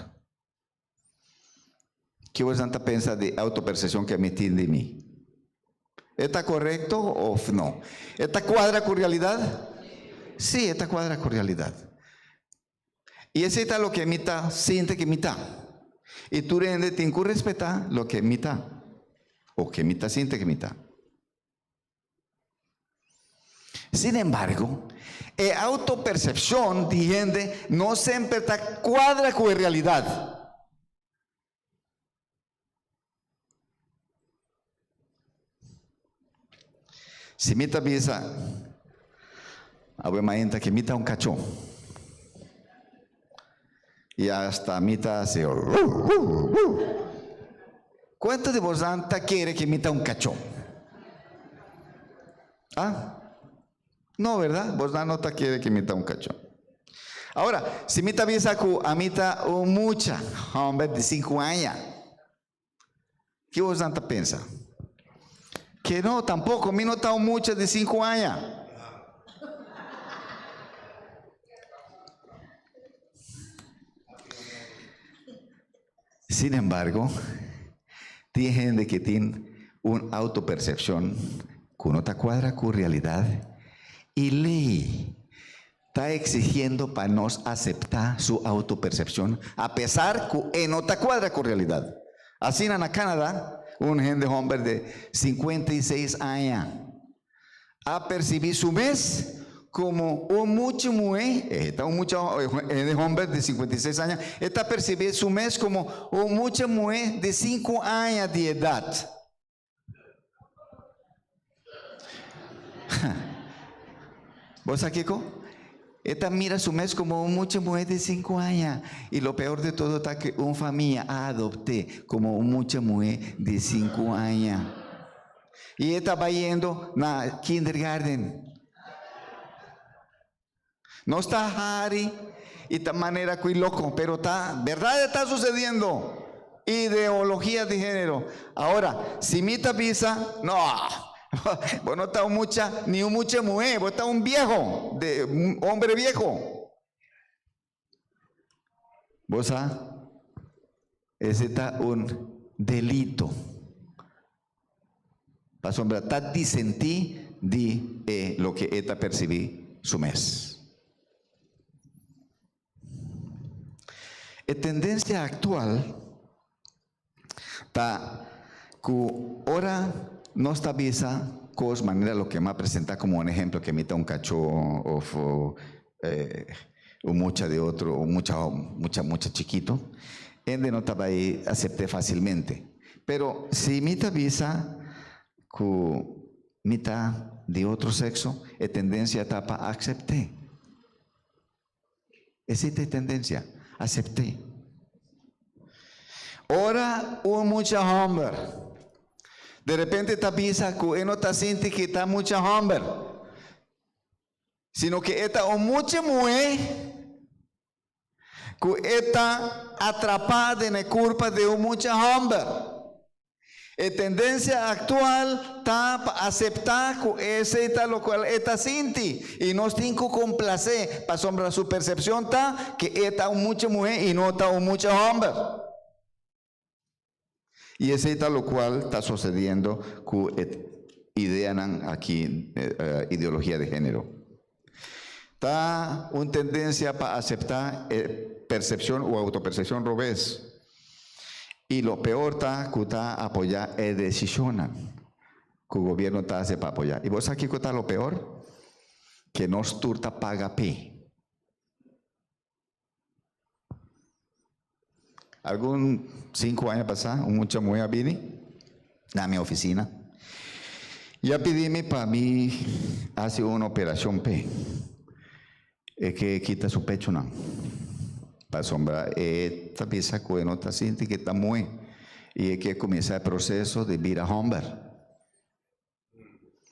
Ke boso ta pensa di autopercepcion ke ami tin di mi? E ta korekto òf no? E ta kuadra ku realidat? Sí, e ta kuadra ku realidat. I esei ta loke mi ta sinti ke mi ta. I tur hende tin ku respetá loke mi ta o ke mi ta sinti ke mi ta. Sin embargo, e autopersepshon di hende no semper ta kuadra ku e realidat. Si mi ta bisa awe mainta ke mi ta un kachó i asta mi ta hasi Kuantu di bosan ta kere ke mi ta un kachó? Ah? No, verdad? Bosnan no ta kere ke mi ta un kachó. Ahora, si mi ta bisa ku ami ta un mucha hòmber di sinku aña, ke bosnan ta pensa? Ke no, tampoko mi no ta un mucha di sinku aña. Sin embargo, tin hende ke tin un autopersepshon ku no ta kuadra ku realidat i lei ta eksigiendo pa nos aseptá su autopersepshon apesar ku e no ta kuadra ku realidat. Asina na Canada, un hende hòmber di 56 aña a persibí su mes komo un mucha muhé, e ta un mucha hende hòmber di 56 aña, e ta persibí su mes komo un mucha muhé di sinku aña di edat. Bo sa kiko? E ta mira su mes komo un mucha muhé di sinku aña. I lo peor de todo ta ke un famia a adopt'é komo un mucha muhé di sinku aña. I e ta bayendo na kindergarten. Nos ta hari i ta manera ku i loko, pero ta berdad e ta sucediendo. Ideologia di genero. Ahora, si mi ta bisa, no, bo no ta un mucha, ni un mucha muhé, bo ta un viejo, de, un hombre viejo. Bo sa, ese ta un delito. Pasobra ta disentí di e loke e ta persibí su mes. E tendensia aktual ta ku ora nos ta bisa kos manera loke mi a presentá komo un ehemplo ke mi ta un kachó òf un mucha di otro un mucha mucha mucha chikito hende no ta bai asept'é fásilmente. Pero si mi ta bisa ku mi ta di otro sekso e tendensia ta pa aksept'é. Esei ta e tendensia, asept'é. Ora un mucha hòmber de repente ta bisa ku e no ta sinti ku e ta mucha hòmber, sino ku e ta un mucha muhé ku e ta atrapá den e kurpa di un mucha hòmber. E tendensia aktual ta pa aseptá ku esei ta lokual e ta sinti i nos tin ku komplasé pasobra su persepshon ta ku e ta un mucha muhé i no ta un mucha hòmber. I esei ta lokual ta sosediendo ku e ideanan aki, ideologia di género. Ta un tendensia pa aseptá e persepshon u outopersepshon robes. I lo peor ta ku ta apoyá e desishonnan ku gobierno ta hasi pa apoyá. I bo sa kiko ta lo peor? Ke nos tur ta paga p'e. Algun sinku aña pasá un mucha muhé a bini na mi ofisina i a pidi mi pa mi hasi un operashon p'e. E ke kita su pechunan pasobra e ta bisa ku e no ta sinti ku e ta muhé i e ke kuminsá e proseso di bira hòmber.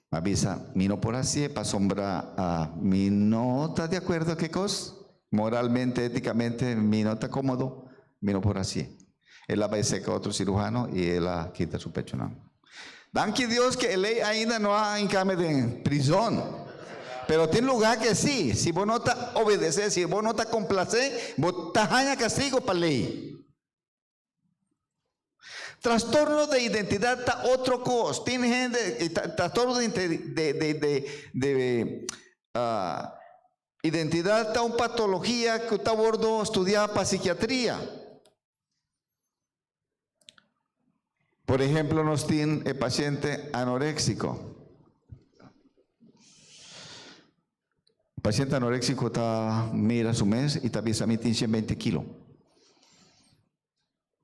Mi a bisa, mi no por hasié pasobra mi no ta di akuerdo ku e kos. Moralmente, étikamente mi no ta kómodo, mi no por hasié. El a bai serka otro siruhano i el a kita su pechunan. Danki Dios ku e lei ainda no a hinká mi den prizon. Pero tin lugá ke sí, si bo no ta obedesé, si bo no ta komplasé, bo ta haña kastigo pa lei. Trastorno de identidad ta otro kos. Tin hende, trastorno de de de de de identidad ta un patologia ku ta wordo studiá pa sikiatria. Por ehemplo nos tin e pasiente anoréksiko. Paciente anoréxico ta mira su mes y ta bisa mi tin 120 kilo.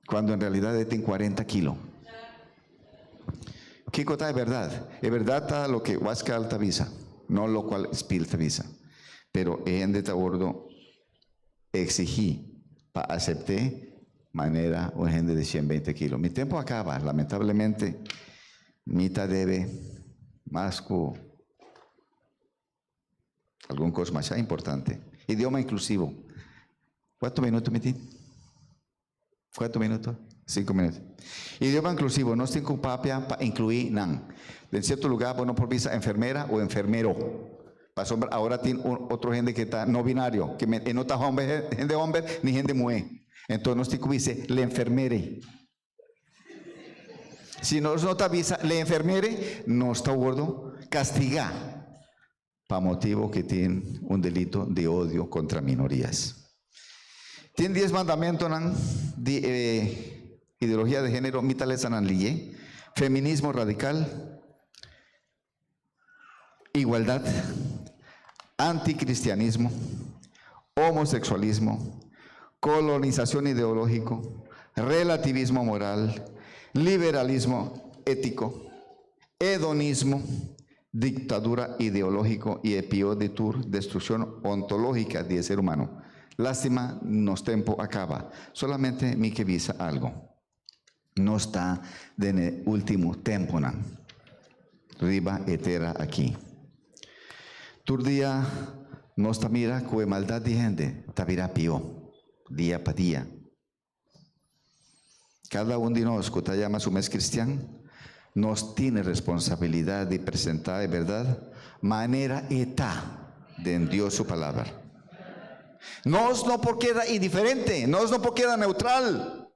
Cuando en realidad e tin 40 kilo. Kiko ta e berdad? E berdad ta loke Wascal ta bisa, no locual Spiel ta bisa. Pero e hende ta wordo exigi pa acepte manera un hende di 120 kilo. Mi tempo a caba, lamentablemente mi ta debe mas cu Algun kos masha importante. Idioma inklusivo. Kuantu minuto mi tin? Kuantu minuto? Sinku minuto. Idioma inklusivo. Nos tin ku papia pa inkluí nan. Den sierto lugá bo no por bisa enfermera o enfermero. Pasobra awor tin un otro hende ke ta no binario, ke e no ta homber, hende homber ni hende muhé. Enton nos tin ku bisa l'enfermere. Si nos no ta bisa le enfermere, nos ta wordo castiga pa motibo que tin un delito di odio contra minorías. Tin dies mandamentonan di e ideologia de genero, mi ta lesa nan liye, feminismo radical, igualdad, anticristianismo, homosexualismo, colonización ideológico, relativismo moral, liberalismo ético, hedonismo, dictadura ideológico y e pió di tur, destrucción ontológica di e ser humano. Lástima, nos tempo a caba. Solamente mi ke bisa algo. Nos ta den e último temponan riba e tera aki. Tur dia nos ta mira ku e maldat di hende ta bira pió dia pa dia. Kada un di nos ku ta yama su mes kristian, nos tin e responsabilidat di presentá e bèrdat manera e ta den Dios su Palabra. Nos no por keda indiferente, nos no por keda neutral.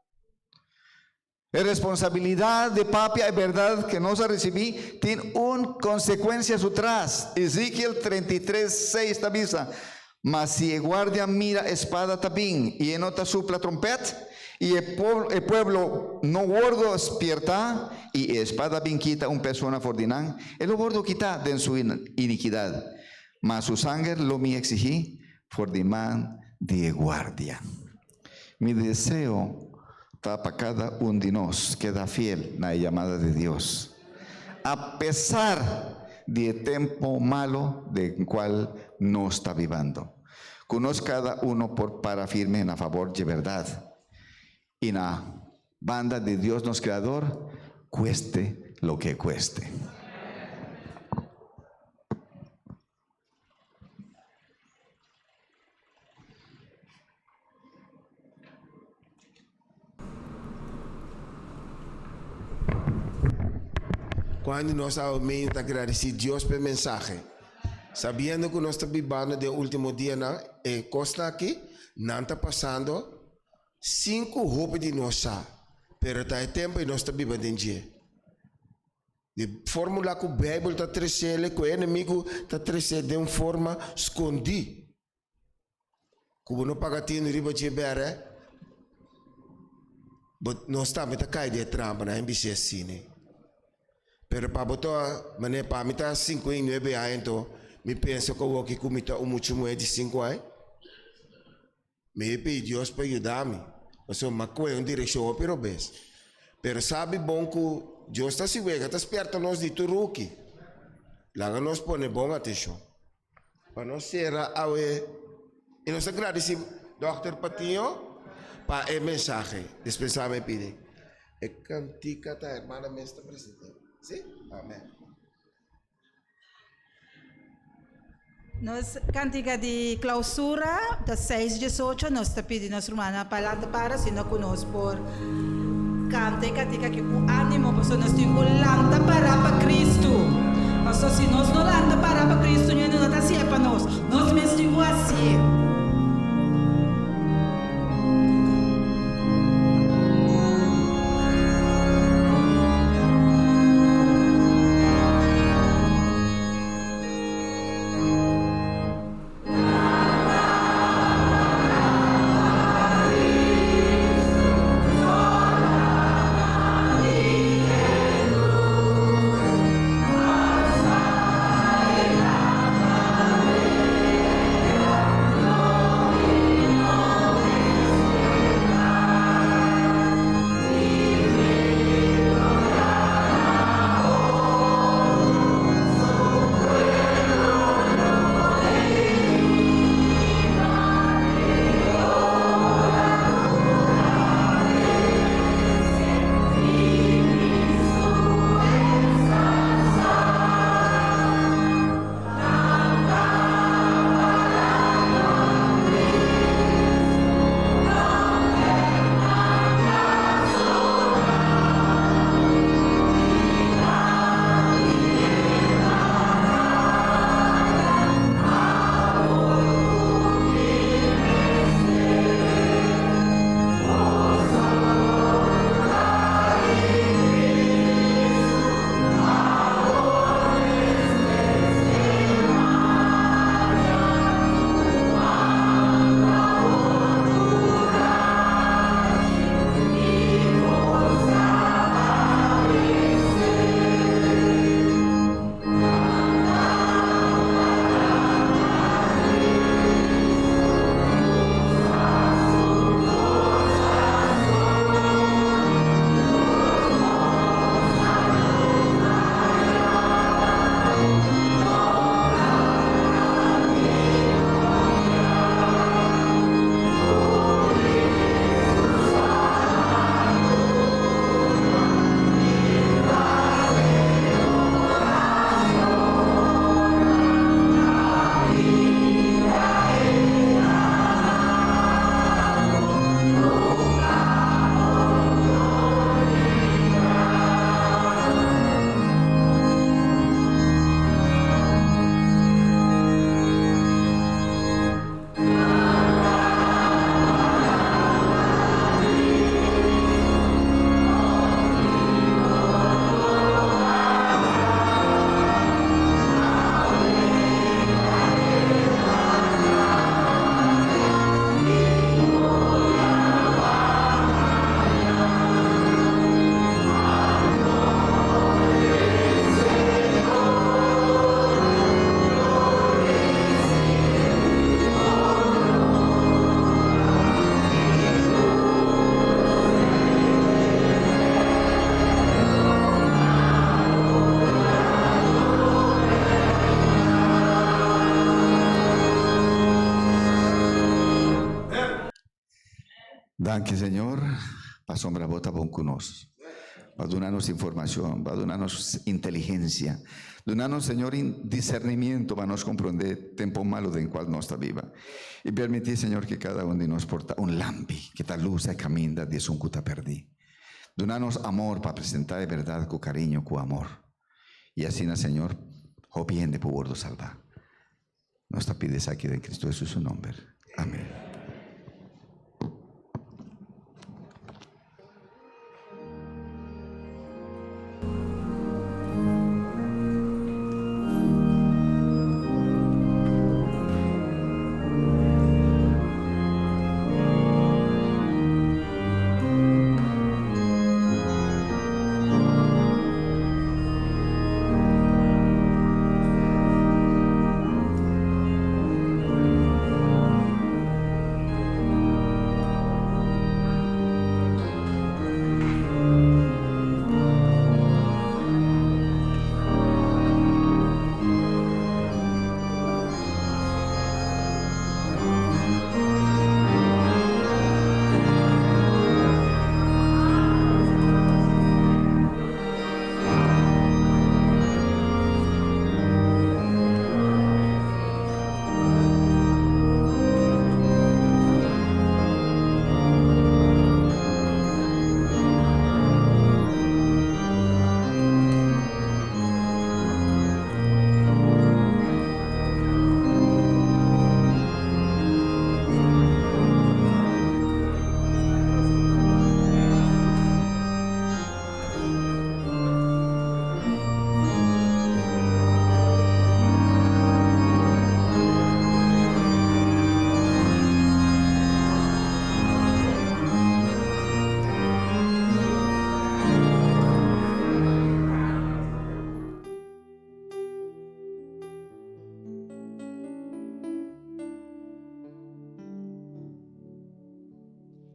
E responsabilidad di papia e berdad ke nos a ricibi tin un consecuencia su tras. Ezekiel 33, 6 ta bisa, Ma si e guardia mira e spada ta bin i e no ta supla trompet, i e e pueblo no wordo spierta, i e spada bin kita un persona for di nan, e lo wordo kita den su iniquidad, ma su sanger lo mi exigi for di man di e guardia. Mi deseo ta pa kada un di nos keda fiel na e yamada di Dios, a pesar di e tempo malo den cual nos ta bibando. Cu nos kada uno por para firme na fabor dje berdad y na banda di Dios nos Creador, cueste lo que cueste.
Kuantu nos awe medio ta gradisí Dios pa e mensahe? Sabiendo ku nos ta bibando den e último dianan, e kosnan aki nan ta pasando sin ku hopi di nos sa, pero ta e tempu ei nos ta biba den dje. Di fórmula ku Beibel ta tres'el, ku e enemigu ta tres'é den un forma skondí. Ku bo no paga tinu riba dje bèrè, bo nos tambe ta kai den e trampa nan bis'é asina. Pero pa bo ta manera pa mi ta 59 aña anto mi pensa ku awoki ku mi ta un mucha muhé di sinku aña. Mi a pidi Dios pa yuda mi, pasobra mi a kohe un direkshon hopi robes. Pero sabi bon ku Dios ta hasi wega, ta spierta nos di tur huki. Laga nos pone bon atenshon. Pa nos sera awe i nos ta gradisi Dòkter Patiño pa e mensahe. Dispensá mi pidi e kantika ta hermana mes ta present'é. Si? Amen.
Nos kantika di klausura ta seis diesocho. Nos ta pidi nos rumannan pa lanta para asina ku nos por kanta e kantika aki ku ánimo pasobra nos tin ku lanta para pa Kristu. Pasobra si nos no lanta para pa Kristu, niun no ta hasié pa nos. Nos mes tin ku hasié.
Danki Señor pasobra bo ta bon ku nos. Bo a duna nos informacion, bo a duna nos inteligencia, duna nos Señor discernimiento pa nos comprende tempo malo den cual nos ta biba. Y permiti Señor que cada un di nos por ta un lampi que ta lusa e caminda di esun cu ta perdi. Duna nos amor pa presenta e berdad cu cariño, cu amor. I asina, Señor, hopi hende por wordo salva. Nos ta pidi esaki den Cristo Hesus su nomber. Amen.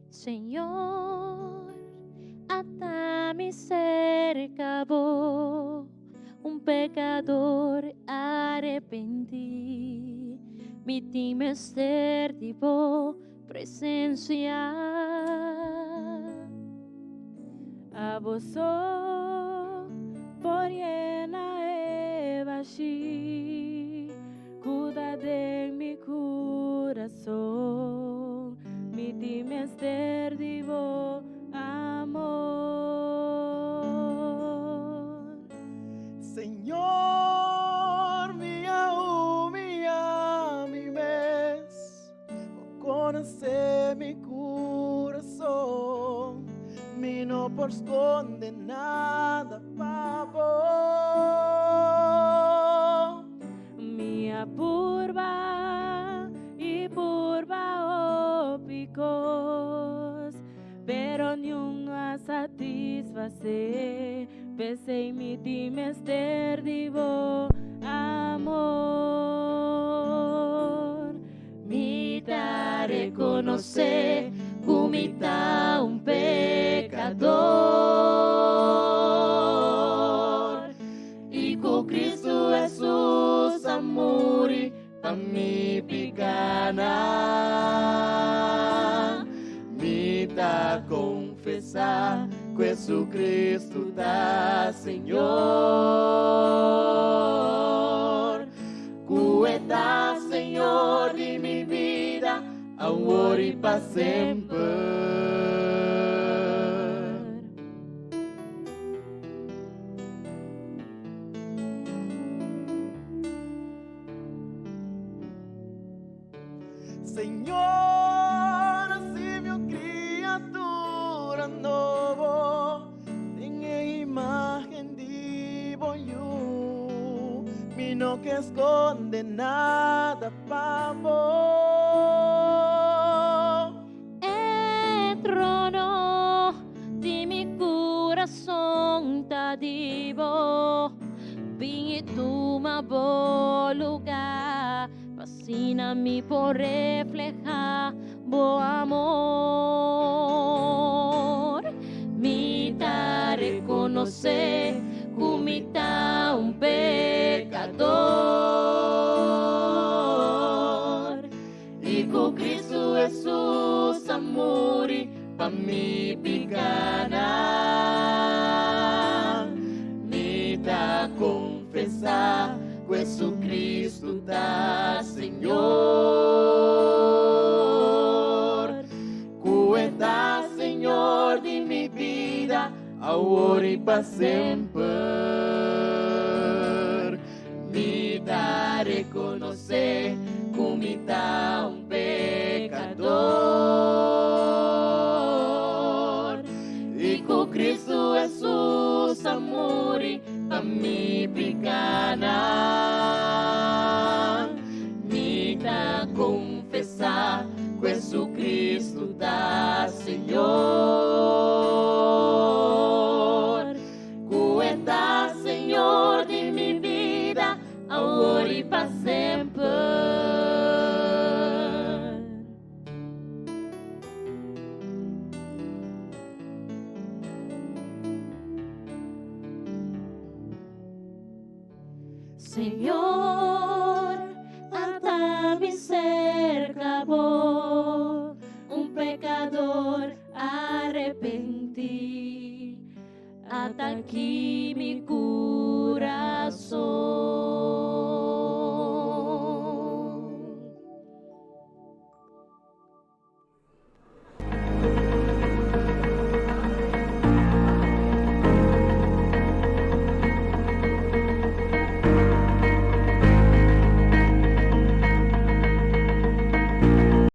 Señor, ata mi cerca bo, un pecador arepentí. Mi tin mester di bo presencia.
Abo so por yena e bashí ku ta den mi kurason. Mi tin mester di bo amor.
Señor, mi a humiyá mi mes, Bo konosé mi kurason, mi no por skonde nada pa bo.
Mi a purba i purba hopi kos, pero niun no a satisfasé, p'esei mi tin mester di bo amor.
Mi ta rekonosé ku mi ta un pekador i ku Kristu Hesus a muri pa mi pikanan.
Mi ta konfesá ku Hesukristu ta Señor, ku e ta Señor di mi bida, awor i pa semper. Señor, hasi mi un criatura nobo den e imagen di bo Yu. Mi no ke sconde nada pa bo.
E trono di mi kurason ta di bo. Bin i tuma bo lugá, p'asina mi por reflehá bo amor. Mi ta rekonosé ku mi ta un pekador
i ku Kristu Hesus a muri pa mi pikanan. Mi ta konfesá ku Hesukristu ta Señor, ku e ta Señor di mi bida, awor i pa semper.
rekonosé ku mi ta un pekador i ku Kristu Hesus a muri pa mi pikanan. Mi ta konfesá ku Hesukristu ta Señor, ku E ta Señor di mi bida, awor i pa semper. Señor, ata mi cerca bo, un pecador arrepentí. Ata aquí.